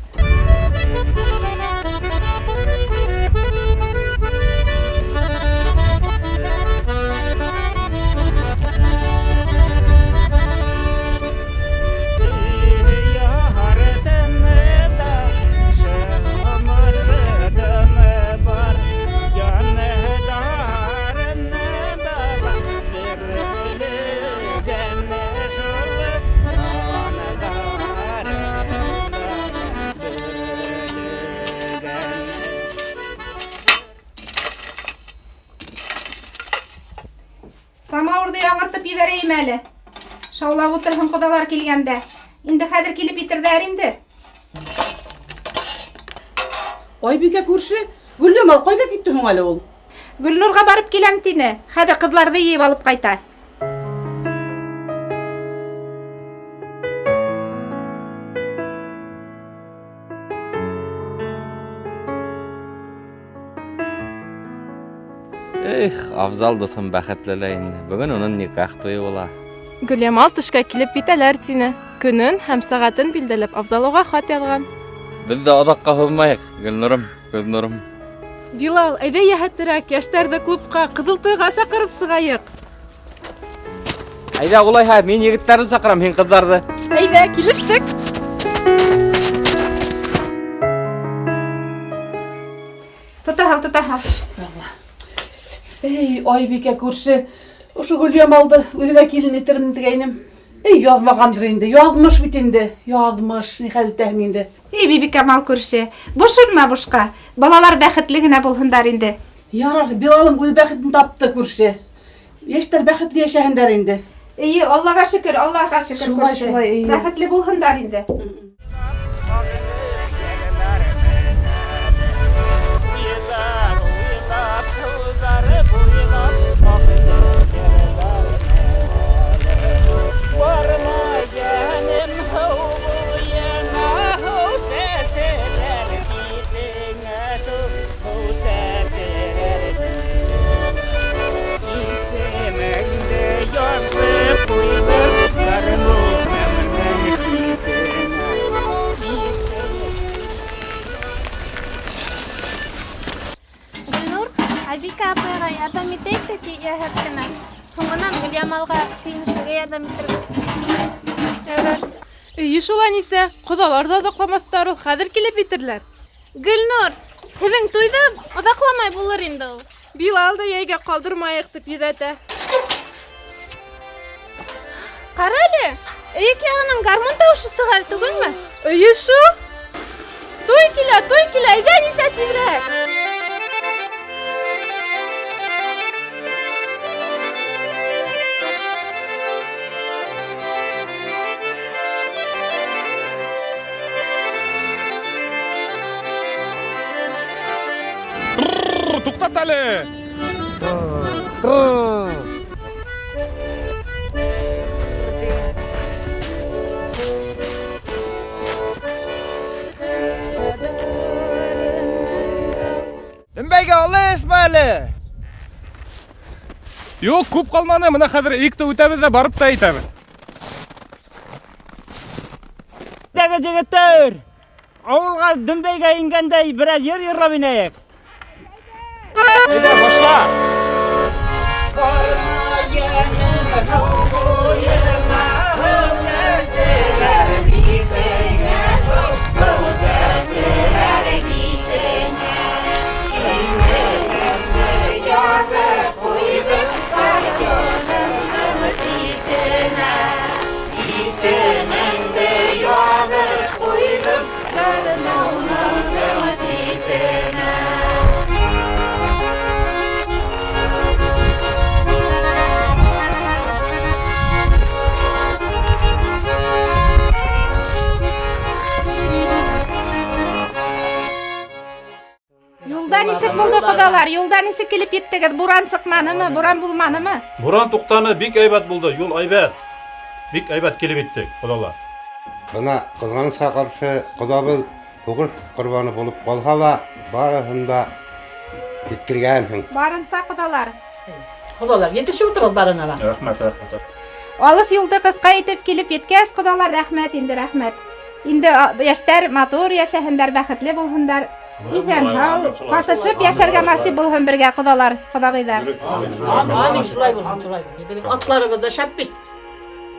Самауырҙы яңыртып ебәрәйем әле. Шаулап ултырһын ҡоҙалар килгәндә. Инде хәҙер килеп етерҙәр инде. Айбикә күрше, Гөлйамал ҡайҙа китте һуң әле ул? Гөлнурға барып киләм тине. Хәҙер ҡыҙларҙы йыйып алып ҡайта. Эх, Афзал дуҫым бәхетле лә инде. Бөгөн уның никах туйы була. Гөлйамал төшкә килеп етәләр тине. Көнөн һәм сәғәтен билдәләп Афзал уға хат яҙған. Беҙ ҙә оҙаҡҡа һуҙмайыҡ, Гөлнурым, Гөлнурым. Билал, әйҙә йәһәтерәк, йәштәрҙе клубҡа, ҡыҙыл туйға саҡырып сығайыҡ. Әйҙә, улайһа, мин егеттәрҙе саҡырам, һин ҡыҙҙарҙы. Әйҙә, килештек. Тота һал, тота һал. Эй, Айбикә күрше, ошо Гөлйамалды үҙемә килен итермен тигәйнем. Эй, яҙмағандыр инде, яҙмыш бит инде, яҙмыш, ни хәл итәһең инде. Эй, Бибикамал күрше, бошонма бушҡа, балалар бәхетле генә булһындар инде. Ярар, Билалым үҙ бәхетен тапты күрше. Йәштәр бәхетле йәшәһендәр инде. Эйе, Аллаға шөкөр, Аллаға шөкөр күрше. Бәхетле булһындар инде. Айбикә апайға ярҙам итәйек тә йәһәт кенә. Һуңынан Гөлйамалға кейенешергә ярҙам итербеҙ. Ярар. Эйе шул, Әнисә, ҡоҙалар ҙа оҙаҡламаҫтар ул, хәҙер килеп етерләр. Гөлнур, һеҙҙең туйҙа оҙаҡламай булыр инде ул. Билал да йәйгә ҡалдырмайыҡ тип йөҙәтә. Ҡара әле, өйөк яғынан гармун тауышы сыға түгелме? Эйе шул. Туй килә, туй килә, әйҙә, Әнисә, тиҙерәк. Туҡтат әле! Дөмбәйгә алыҫмы әле? Юҡ, күп ҡалманы. Мына хәҙер иректе үтәбеҙ ҙә барып та етәбеҙ. Әйҙәгеҙ, егеттәр! Ауылға Дөмбәйгә ингәндәй берәр йыр йырлап инәйек. Әйҙә, башла! Исемеңде яҙып ҡуйҙым гармунымдың ситенә. Юлда нисек булды, ҡоҙалар? Юлда нисек килеп еттегеҙ? Буран сыҡманымы? Буран булманымы? Буран туҡтаны, бик әйбәт булды, юл әйбәт. Бик әйбәт килеп еттек, ҡоҙалар. Бына ҡыҙғанысҡа ҡаршы ҡоҙабыҙ һуғыш ҡорбаны булып ҡалһа ла, барыһын да еткергәнһең. Барынса, ҡоҙалар. Ҡоҙалар, етешеп ултыра барына ла. Рәхмәт, рәхмәт. Алыҫ юлды ҡыҫҡа итеп килеп еткәс, ҡоҙалар, рәхмәт инде, рәхмәт. Инде йәштәр матур йәшәһендәр, бәхетле булһындар. Иҫән һау, ҡатышып йәшәргә насип булһын бергә, ҡоҙалар, ҡоҙағыйҙар. Амин, шулай булһын, шулай булһын. Беҙҙең атларыбыҙ ҙа шәп бит.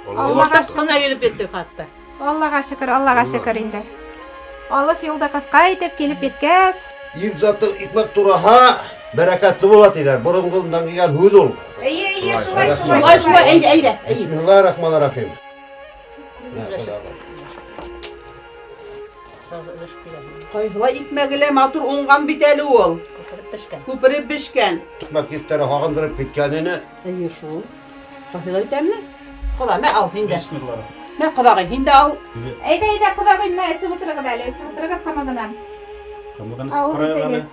Аллаға ҡына килеп еттек хатта. Аллаға шөкөр, Аллаға шөкөр инде. Алыҫ юлды ҡыҫҡа итеп килеп еткәс. Ир заты икмәк тураһа, бәрәкәтле була тиҙәр. Боронғондан килгән һүҙ ул. Эйе, эйе, шулай, шулай. Шулай, шулай, әйҙә, әйҙә. Бисмиллахир-рахманир-рахим. Ҡайһылай икмәге лә матур уңған бит әле ул. Күпереп бешкән. Күпереп бешкән. Икмәк еҫтәре һағындырып киткән ине. Эйе, шул. Ҡайһылай тәмле. Ҡоҙа, мә ал һин дә. Бисмилла. Мә, ҡоҙағый, һин дә ал. Әйҙә, әйҙә, ҡоҙағый, мына эсеп ултырығыҙ әле, эсеп ултырығыҙ ҡымыҙынан. Ҡымыҙын эсеп Ауыҙ ҡарайыҡ әле. итегеҙ.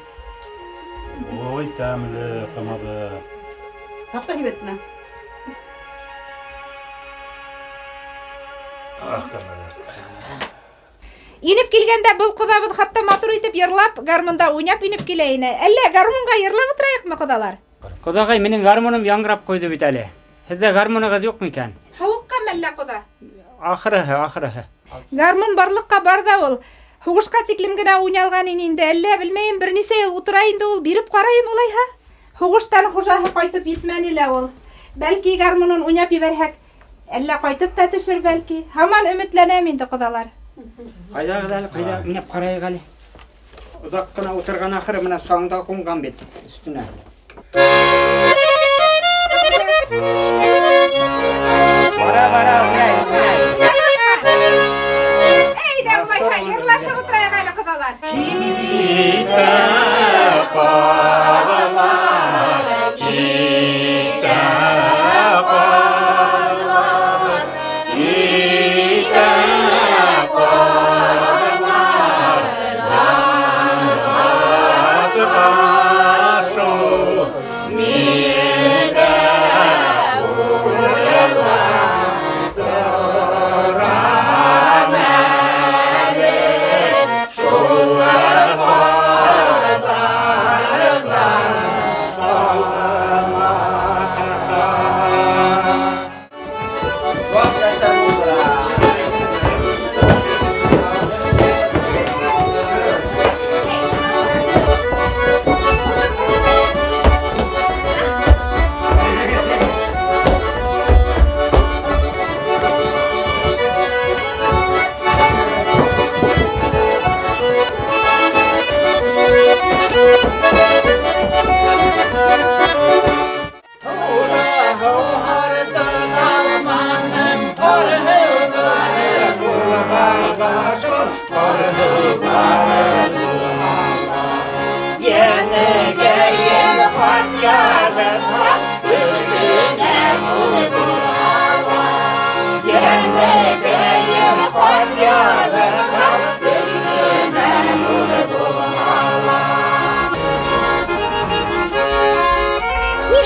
Ой, тәмле ҡымыҙы. Хаҡта һибәт менә. Ах, тәмле. Инеп килгәндә был ҡоҙабыҙ хатта матур итеп йырлап, гармунда уйнап инеп килә ине. Әллә гармунға йырлап ултырайыҡмы, ҡоҙалар? Ҡоҙағай, минең гармуным яңғырап ҡуйҙы бит әле. Һеҙҙә гармунығыҙ юҡмы икән? Һыуыҡҡа әллә, ҡоҙа? Ахырыһы, ахырыһы. Гармун барлыҡҡа бар ҙа ул. Һуғышҡа тиклем генә уйналған ине инде. Әллә белмәйем, бер нисә йыл ултыра инде ул. Биреп ҡарайым улайһа. Һуғыштан хужаһы ҡайтып етмәне лә ул. Бәлки гармунын уйнап ебәрһәк, әллә ҡайтып та төшөр бәлки. Һаман өмөтләнәм инде, ҡоҙалар. Ҡайҙағыҙ әле, ҡайҙа, менеп ҡарайыҡ әле. Оҙаҡ ҡына ултырған ахыры, мына саң да ҡунған бит өҫтөнә. Бара, бара, уйнай, уйнай. Әйҙә, улайһа, йырлашып ултырайыҡ әле, ҡоҙалар. Китә ҡаралар, китә ҡаралар, китә ҡаралар, янмаҫҡа шул миндә уйлап торам әле шул ҡарҙарҙан ҡалмаһам.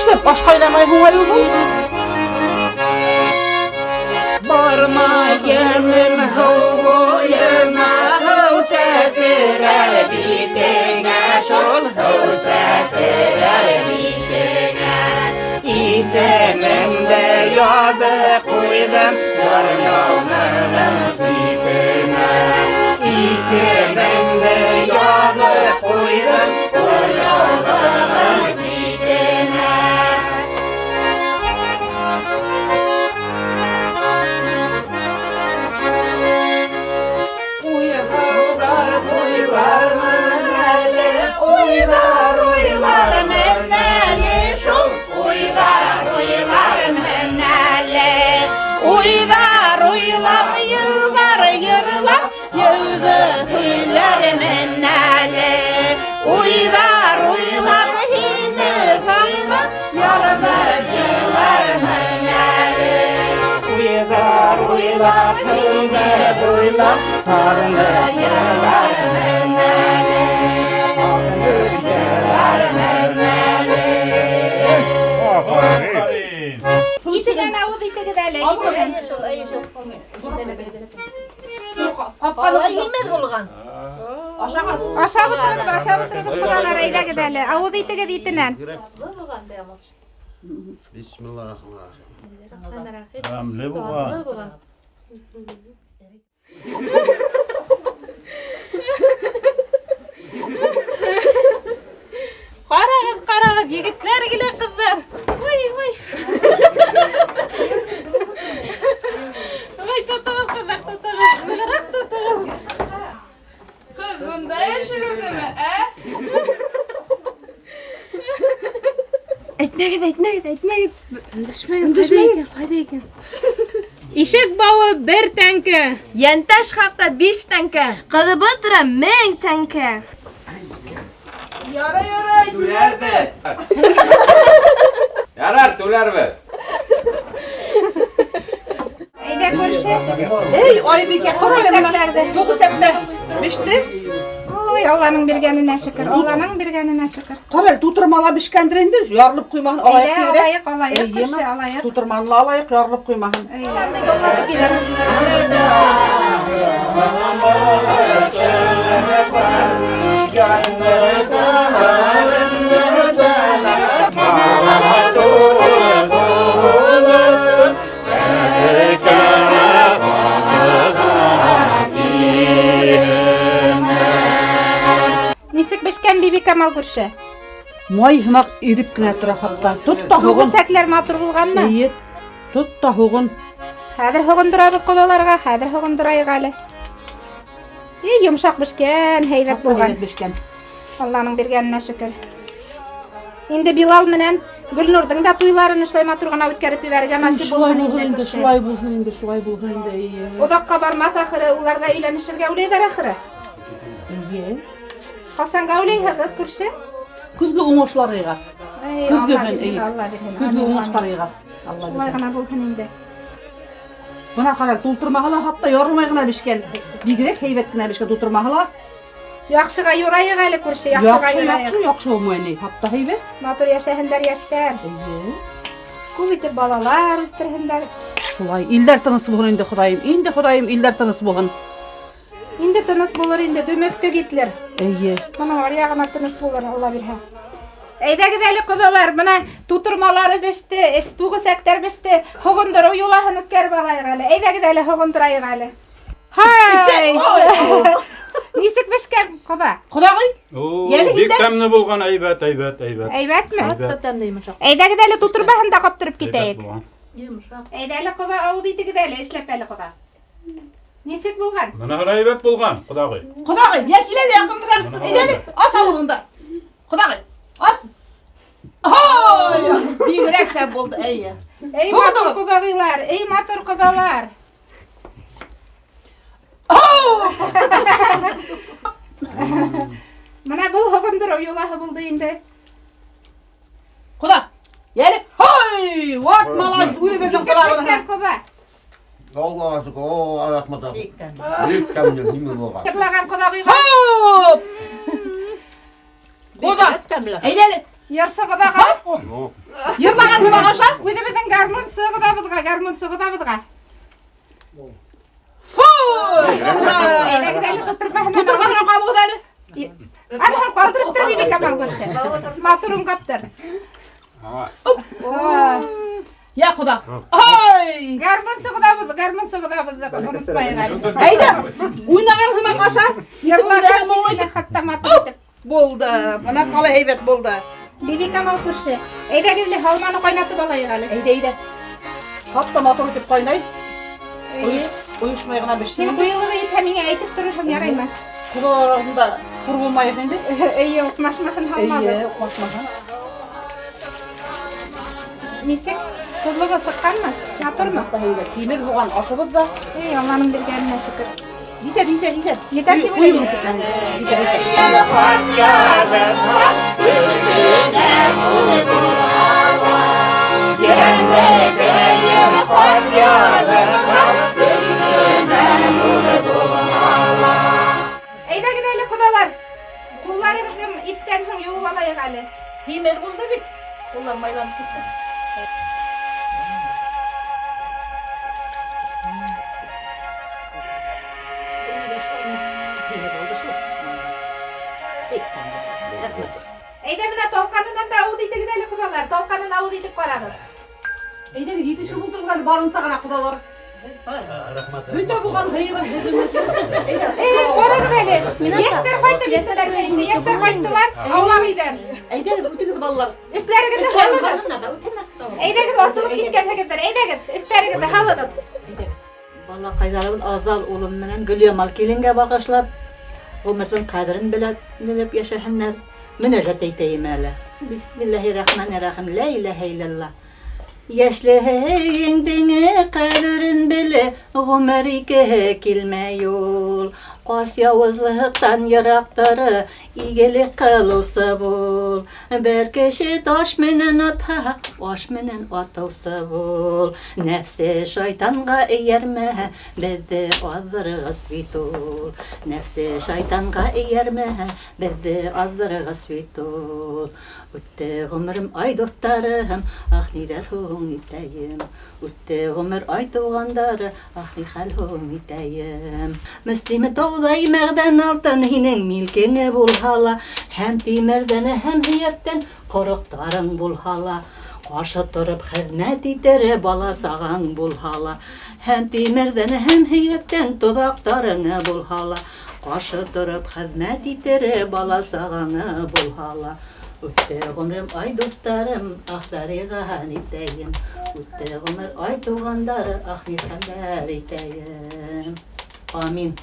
Нишләп аш ҡайнамай һуң әле был? Бармайым һыу буйына, һыу сәсерәр битеңә, шул һыу сәсерәр битеңә. Исемеңде яҙып ҡуйҙым ярлауының ситенә. Исемеңде яҙып ҡуйҙым ярлауының ситенә. Уйғалар буйлармын әле, уйҙар уйлармын әле, шул уйҙар уйлармын әле. Уйҙар уйлап, йылдар йырлап, йәүҙе һөйләрмен әле. Уйҙар уйлап, һине һайлап, ярҙы йырлармын әле. Уйҙар уйлап, һине буйлап, һағынды йырлармын әле. Һағынды йырлармын әле. Итенән ауыҙ итегеҙ әле, итенән. Әйе шул, әйе шул. Ҡапҡаны Һимеҙ булған. Ашап ултырығыҙ, ашап ултырығыҙ, ҡоҙалар, әйҙәгеҙ әле. Ауыҙ итегеҙ итенән. Бисмиллахиррахманиррахим. Тәмле булған. Ҡарағыҙ, ҡарағыҙ, егетләр килә, ҡыҙҙар. Ой, ой. Ой, тотоғоҙ, ҡыҙҙар, тотоғоҙ. Нығыраҡ тотоғоҙ. Ҡыҙ бында йәшерелдеме, ә? Әйтмәгеҙ, әйтмәгеҙ, әйтмәгеҙ. Өндәшмәгеҙ. Өндәшмәгеҙ. Ҡайҙа икән? Ишек бауы 1 тәңкә. Йәнтәш хаҡта 5 тәңкә. Ҡыҙыбыҙ тора 1000 тәңкә. Ярай, ярай, түләрбеҙ. Ярар, түләрбеҙ. Әйҙә, күрше. Эй, Айбикә, ҡара әле бына. Туғыҙ беште. Ой, Алланың биргәненә шөкөр, Алланың биргәненә шөкөр. Ҡара әле, тутырмала бешкәндер инде, ярылып ҡуймаһын, алайыҡ Әйҙә, тиҙерәк. алайыҡ, алайыҡ, Эйеме? күрше, алайыҡ. Тутырманы ла алайыҡ, ярылып ҡуймаһын. Алланы yolladı бирер. Нисек бешкән Бибикамал күрше? Май һымаҡ иреп кенә тора хатта. Тот та һуғын. Туғыҙ матур булғанмы? Эйе. Тот та һуғын. Хәҙер һоғондорабыҙ ҡоҙаларға, хәҙер һоғондорайыҡ әле. Эй, йомшаҡ бешкән, һәйбәт булған. Һәйбәт бешкән. Алланың биргәненә шөкөр. Инде Билал менән Гөлнурҙың да туйларын шулай матур ғына үткәреп ебәрергә насип Шулай булһын булһын инде, инде, күрше. шулай булһын инде, шулай булһын инде, эйе. Оҙаҡҡа бармаҫ ахыры, улар ҙа өйләнешергә уйлайҙар ахыры. Эйе. Ҡасанға уйлайһығыҙ, күрше? Көҙгө уңышлар йыйғас. Эй, Көҙгө Алла һөн, бирһен, эйе. Алла бирһен. Көҙгө Амин, уңышлар амин. йыйғас. Алла Шулай бирһен. ғына булһын инде. Бына ҡара, тултырмаһа ла хатта ярылмай ғына бешкән. Бигерәк һәйбәт кенә бешкән тултырмаһа ла. Яҡшыға юрайыҡ әле, күрше, яҡшыға Яҡшы, юрайыҡ. яҡшы, яҡшы булмай ни. Хатта һәйбәт. Матур йәшәһендәр йәштәр. Эйе. Күп итеп балалар үҫтерһендәр. Шулай, илдәр тыныс булһын инде, Хоҙайым. Инде Хоҙайым, илдәр тыныс булһын. Инде тыныс булыр инде, дөмөктө Гитлер. Эйе. Бының аръяғына тыныс булыр, Алла бирһә. Әйҙәгеҙ әле, ҡоҙалар, бына тутырмалары беште, туғыҙ беште. Һоғондороу йолаһын үткәреп алайыҡ әле. Әйҙәгеҙ әле, һоғондорайыҡ әле. Һай! Нисек бешкән, ҡоҙа? Ҡоҙағый? О, Йәле бик һиндә? тәмле булған, әйбәт, әйбәт, әйбәт. Әйбәтме? Әйбәт. Әйҙәгеҙ әле, тутырмаһын да ҡаптырып китәйек. Әйбәт булған. Әйҙә әле, ҡоҙа, ауыҙ итегеҙ әле, эшләп әле, ҡоҙа. Нисек булған? Бына әйбәт булған, ҡоҙағый. Ҡоҙағый, йә кил әле яҡыныраҡ. Әйҙә әле, ас ауыҙыңды. Ҡоҙағый, ас. Һай! Бигерәк шәп булды, эйе. Эй, Булды матур был. ҡоҙағыйлар, эй, матур ҡоҙалар. Бына был һоғондороу йолаһы булды инде. Ҡоҙа, йәле. Һай! Вот молодец, үҙебеҙҙең Нисек ҡоҙа. бешкән, ҡоҙа? Аллаға шөкөр, о, рәхмәт. Бик тәмле, нимә булған. Йырлаған ҡоҙағыйға. Хоп! Ҡоҙа, әйҙә әле. Йырсы ҡоҙаға. Йырлаган һымаҡ аша. Үҙебеҙҙең гармунсы ҡоҙабыҙға, гармунсы ҡоҙабыҙға. Әйҙәгеҙ әле тотормаһынан. Тотормаһынан ҡабығыҙ әле. Аныһын ҡалдырып тор, Бибикамал күрше. Матурын ҡаптыр. Я ҡоҙа. Ой! Гармунсы ҡоҙабыҙ, гармунсы ҡоҙабыҙҙы онотмайыҡ әле. Әйҙә, уйнаған һымаҡ аша. Йырлаған шикелле хатта матур итеп. Булды. Бына ҡалай һәйбәт булды. Бибикамал күрше, әйҙәгеҙ әле һалманы ҡайнатып алайыҡ әле. Әйҙә, әйҙә. Хатта матур итеп ҡайнай. Ойошмай ғына беште. Һин ҡуйылығы етһә миңә әйтеп торорһоң, яраймы? Ҡоҙалар алдында хур булмайыҡ инде. Эйе, уҡмашмаһын һалмабыҙ. Эйе, уҡмашмаһын. Нисек? Тоҙлоғо сыҡҡанмы? Матурмы? Һимеҙ булған ашыбыҙ ҙа. Эй, Алланың биргәненә шөкөр. Етәр, етәр, етәр. Етәр тип уйлайым. Етәр, Әйҙәгеҙ әле, ҡоҙалар. Ҡулларығыҙҙы иттән һуң йыуып алайыҡ әле. Һимеҙ булды бит. Ҡуллар майланып китте. Әйҙә менә талҡанынан да ауыҙ итегеҙ әле, ҡоҙалар. Талҡанын ауыҙ итеп ҡарағыҙ. Әйҙәгеҙ, етешеп ултырығыҙ әле, барынса ғына ҡоҙалар. Рәхмәт. Бөтә булған һыйыбыҙ һеҙҙең. Эй, ҡарағыҙ әле. Йәштәр ҡайтып китәләр ҙә инде. Йәштәр ҡайттылар, аулаҡ өйҙән. Әйҙәгеҙ, үтегеҙ балалар. Өҫтәрегеҙҙе һалығыҙ. Әйҙәгеҙ, асылып киткәнһегеҙҙер. Әйҙәгеҙ, өҫтәрегеҙҙе һалығыҙ. Балаҡайҙарыбыҙ Азал улым менән Гөлйамал киленгә бағышлап, ғүмерҙең ҡәҙерен белеп йәшәһеннәр. Мөнәжәт әйтәйем әле. Бисмиллаһир-рахманир-рахим. Ла илаһа иллаллаһ. Йәшлегеңдең ҡәҙерен беле, ғүмер икеһе килмәй ул. Ҡас яуызлыҡтан йыраҡтары, игелек ҡылыусы бул. Бер кеше таш менән атһа, аш менән атыусы бул. Нәфсе шайтанға эйәрмә, беҙҙе аҙҙырғыс бит ул. Нәфсе шайтанға эйәрмә, беҙҙе аҙҙырғыс бит ул. Үтте ғүмерем, ай дуҫтарым, ах ниҙәр һуң итәйем. Үтте ғүмер, ай туғандары, ах ни хәл һуң итәйем. Мөслиме тауҙай мәғҙән алтын һинең милкеңе булһа ла, һәм тимерҙән һәм һөйәктән ҡороҡтарың булһа ла, ҡаршы тороп хеҙмәт итер бала сағаң булһа ла, һәм тимерҙән һәм һөйәктән тоҙаҡтарың булһа ла, ҡаршы тороп хеҙмәт итер бала сағаңы булһа ла. Үтте ғүмерем, ай дуҫтарым, ах дариға итәйем. Үтте ғүмер, ай туғандары, ах ни хәлдәр итәйем. Амин.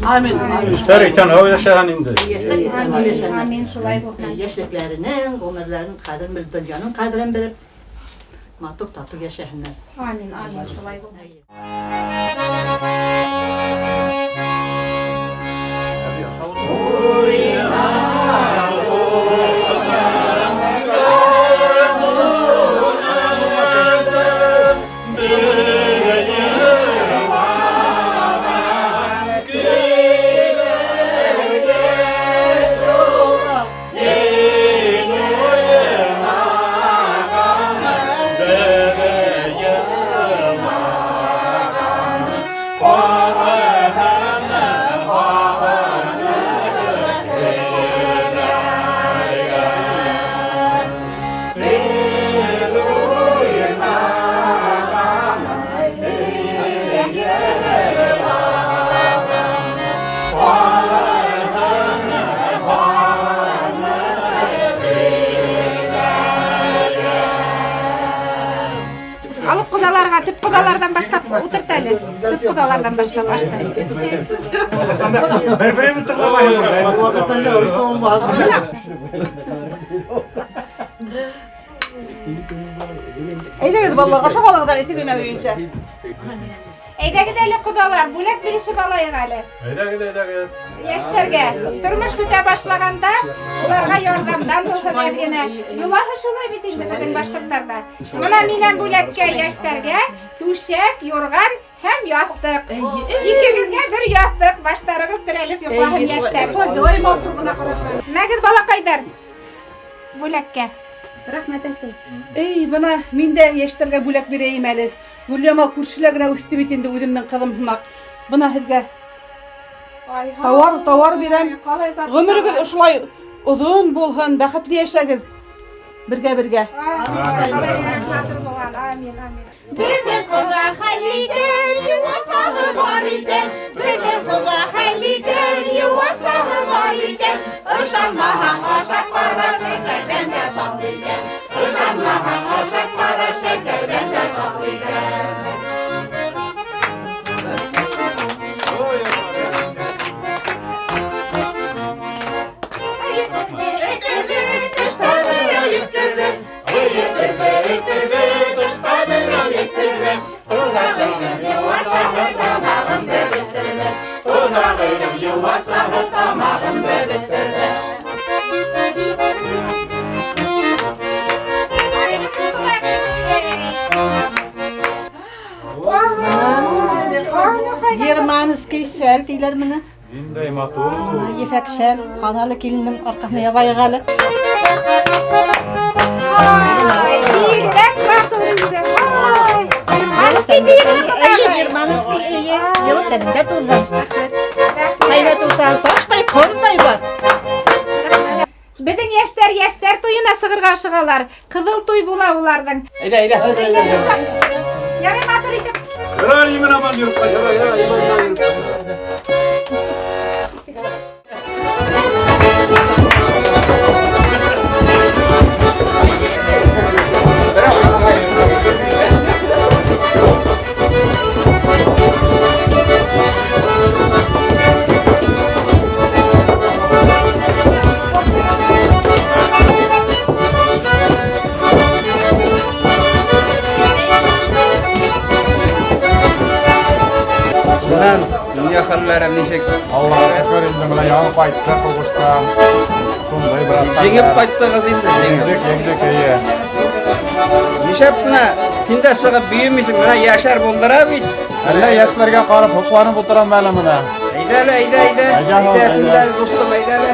Амин. Йәштәр иҫән һау йәшәһен инде. Йәштәр иҫән һау йәшәһен. Амин, шулай булһын. Йәшлекләренең, ғүмерләренең ҡәҙерен белеп, донъяның ҡәҙерен белеп, матур татыу йәшәһеннәр. Амин, амин, шулай булһын. Алып ҡоҙаларға, төп ҡоҙаларҙан башлап ултырт әле. Төп ҡоҙаларҙан башлап ашты. Бер-береңде тыңламай. Әйҙәгеҙ, балалар, ашап алығыҙ әле, теге өйөнсә. Әйҙәгеҙ әле, ҡоҙалар, бүләк бирешеп алайыҡ әле. Әйҙәгеҙ, әйҙәгеҙ. Йәштәргә тормош көтә башлағанда уларға ярҙамдан булһын әҙ генә. Йолаһы шулай бит инде беҙҙең башҡорттарҙа. Бына минән бүләккә йәштәргә түшәк, юрған һәм яҫтыҡ. Икегеҙгә бер яҫтыҡ, баштарығыҙ терәлеп йоҡлаһын йәштәр. Мәгеҙ, балаҡайҙар, бүләккә. Рәхмәт, әсәй. Эй, бына мин дә йәштәргә бүләк бирәйем әле. Гөльямал күршелә генә үҫте бит инде үҙемдең ҡыҙым һымаҡ. Бына һеҙгә тауар, тауар бирәм. Ғүмерегеҙ ошолай оҙон булһын, бәхетле йәшәгеҙ. Бергә-бергә. Амин, амин. Беҙҙең ҡоҙа хәл икән, йыуасаһы бар икән. Беҙҙең ҡоҙа хәл икән, йыуасаһы бар икән. Ышанмаһаң, ашап ҡара, шәкәрҙән дә татлы икән. Ышанмаһаң, ашап ҡара, шәкәрҙән дә татлы икән. Әйтерҙе, тышта берәү еткерҙе. Әйтерҙе, әйтерҙе, тышта берәү еткерҙе. Ҡоҙағыйҙың йыуасаһы тамағымды бөтөрҙө. Ҡоҙағыйҙың йыуасаһы тамағымды бөтөрҙө. Германский шәл тиләр менә. Ниндәй матур. Бына ефәк шәл, ҡаналы килендең арҡаһына ябайыҡ әле. Ай, бигерәк матур инде. Ай, германский тиеме? Әйе, германский, әйе. Йылы тәнендә туҙҙы. Ҡайҙа туҙһа, таштай, ҡомдай бар. Беҙҙең йәштәр йәштәр туйына сығырға ашығалар. Ҡыҙыл туй була уларҙың. Әйҙә, әйҙә. Ярай, матур итеп. Ярар, имен аман йөрөп ҡайт. Ярай, ярай, имен аман йөрөп ҡайт. Шунан донъя хәлләре нисек? Аллаһка шөкөр, инде менә яңы ҡайттыҡ һуғыштан. Шундай бераз Җиңеп ҡайттығыҙ инде, җиңеп. Җиңдек, җиңдек, әйе. Нишләп менә син дә сығып бейемисең, менә яшәр булдыра бит. Әллә яшьләргә карап һоҡланып утырам әле менә. Әйдә әле, әйдә, әйдә. Әйдә, Әйдә, әйдә. син дә әле, дустым, әйдә әле.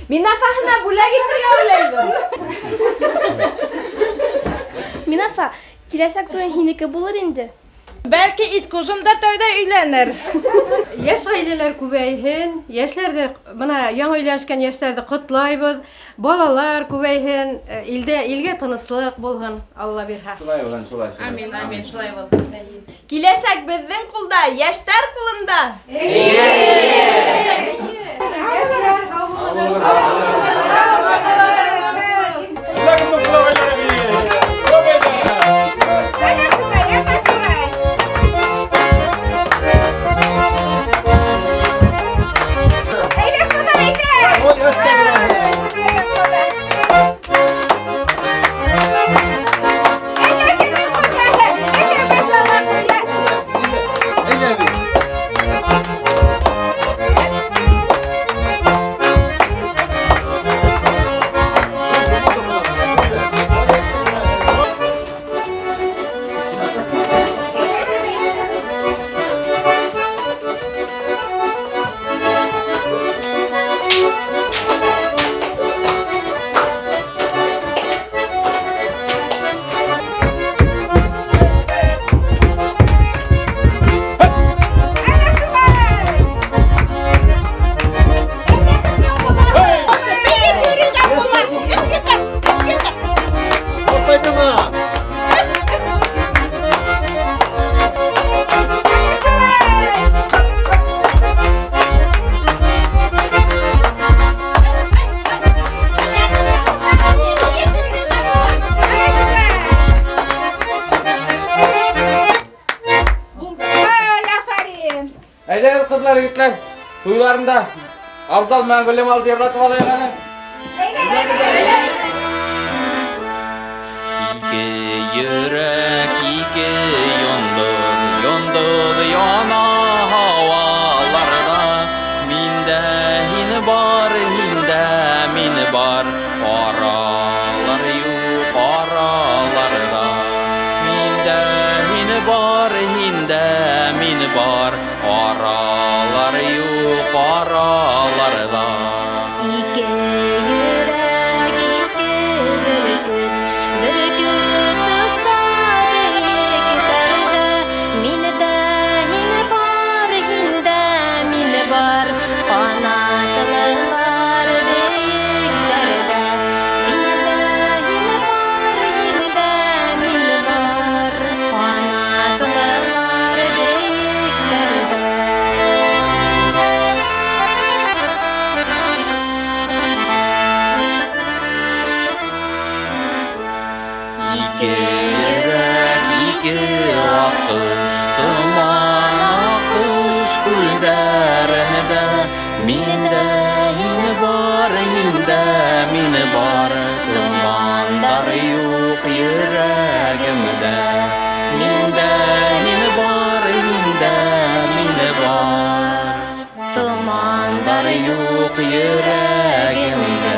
Минафаһына бүләк итергә уйлайбыҙ. Минафа, киләсәк туйың һинеке булыр инде. Бәлки Искужым да тәүҙә өйләнер. Йәш ғаиләләр күбәйһен, йәшләрҙе, бына яңы өйләнешкән йәштәрҙе ҡотлайбыҙ, балалар күбәйһен, илдә, илгә тыныслыҡ булһын, Алла бирһә. Шулай булһын, шулай, шулай. Амин, амин, шулай булһын. Киләсәк беҙҙең ҡулда, йәштәр ҡулында. Йәшләр, һау булығыҙ. Әйҙә, ҡоҙа, әйҙә. Әйҙәгеҙ, ҡыҙҙар, егеттәр, туйларында Афзал менән Гөлйамалды йырлатып алайыҡ әле. Ике йөрәк, ике йондоҙ, йондоҙ яна һауаларҙа. Миндә һин бар, һиндә мин бар, аралар юҡ араларҙа. Миндә һин бар, һиндә мин бар, аралар юҡ араларҙа. Ике йөрәк, ике бөркөт, бөркөт оса бейектәрҙә. Миндә һин бар, һиндә мин бар, ҡанатлылар бейектәрҙә. Миндә һин бар, һиндә мин бар, ҡанатлылар бейектәрҙә. Ике йөрәк, ике аҡҡош, томан аҡҡош күлдәрендә. Миндә һин бар, һиндә мин бар, томандар юҡ йөрәгемдә. Миндә һин бар, һиндә мин бар, томандар юҡ йөрәгемдә.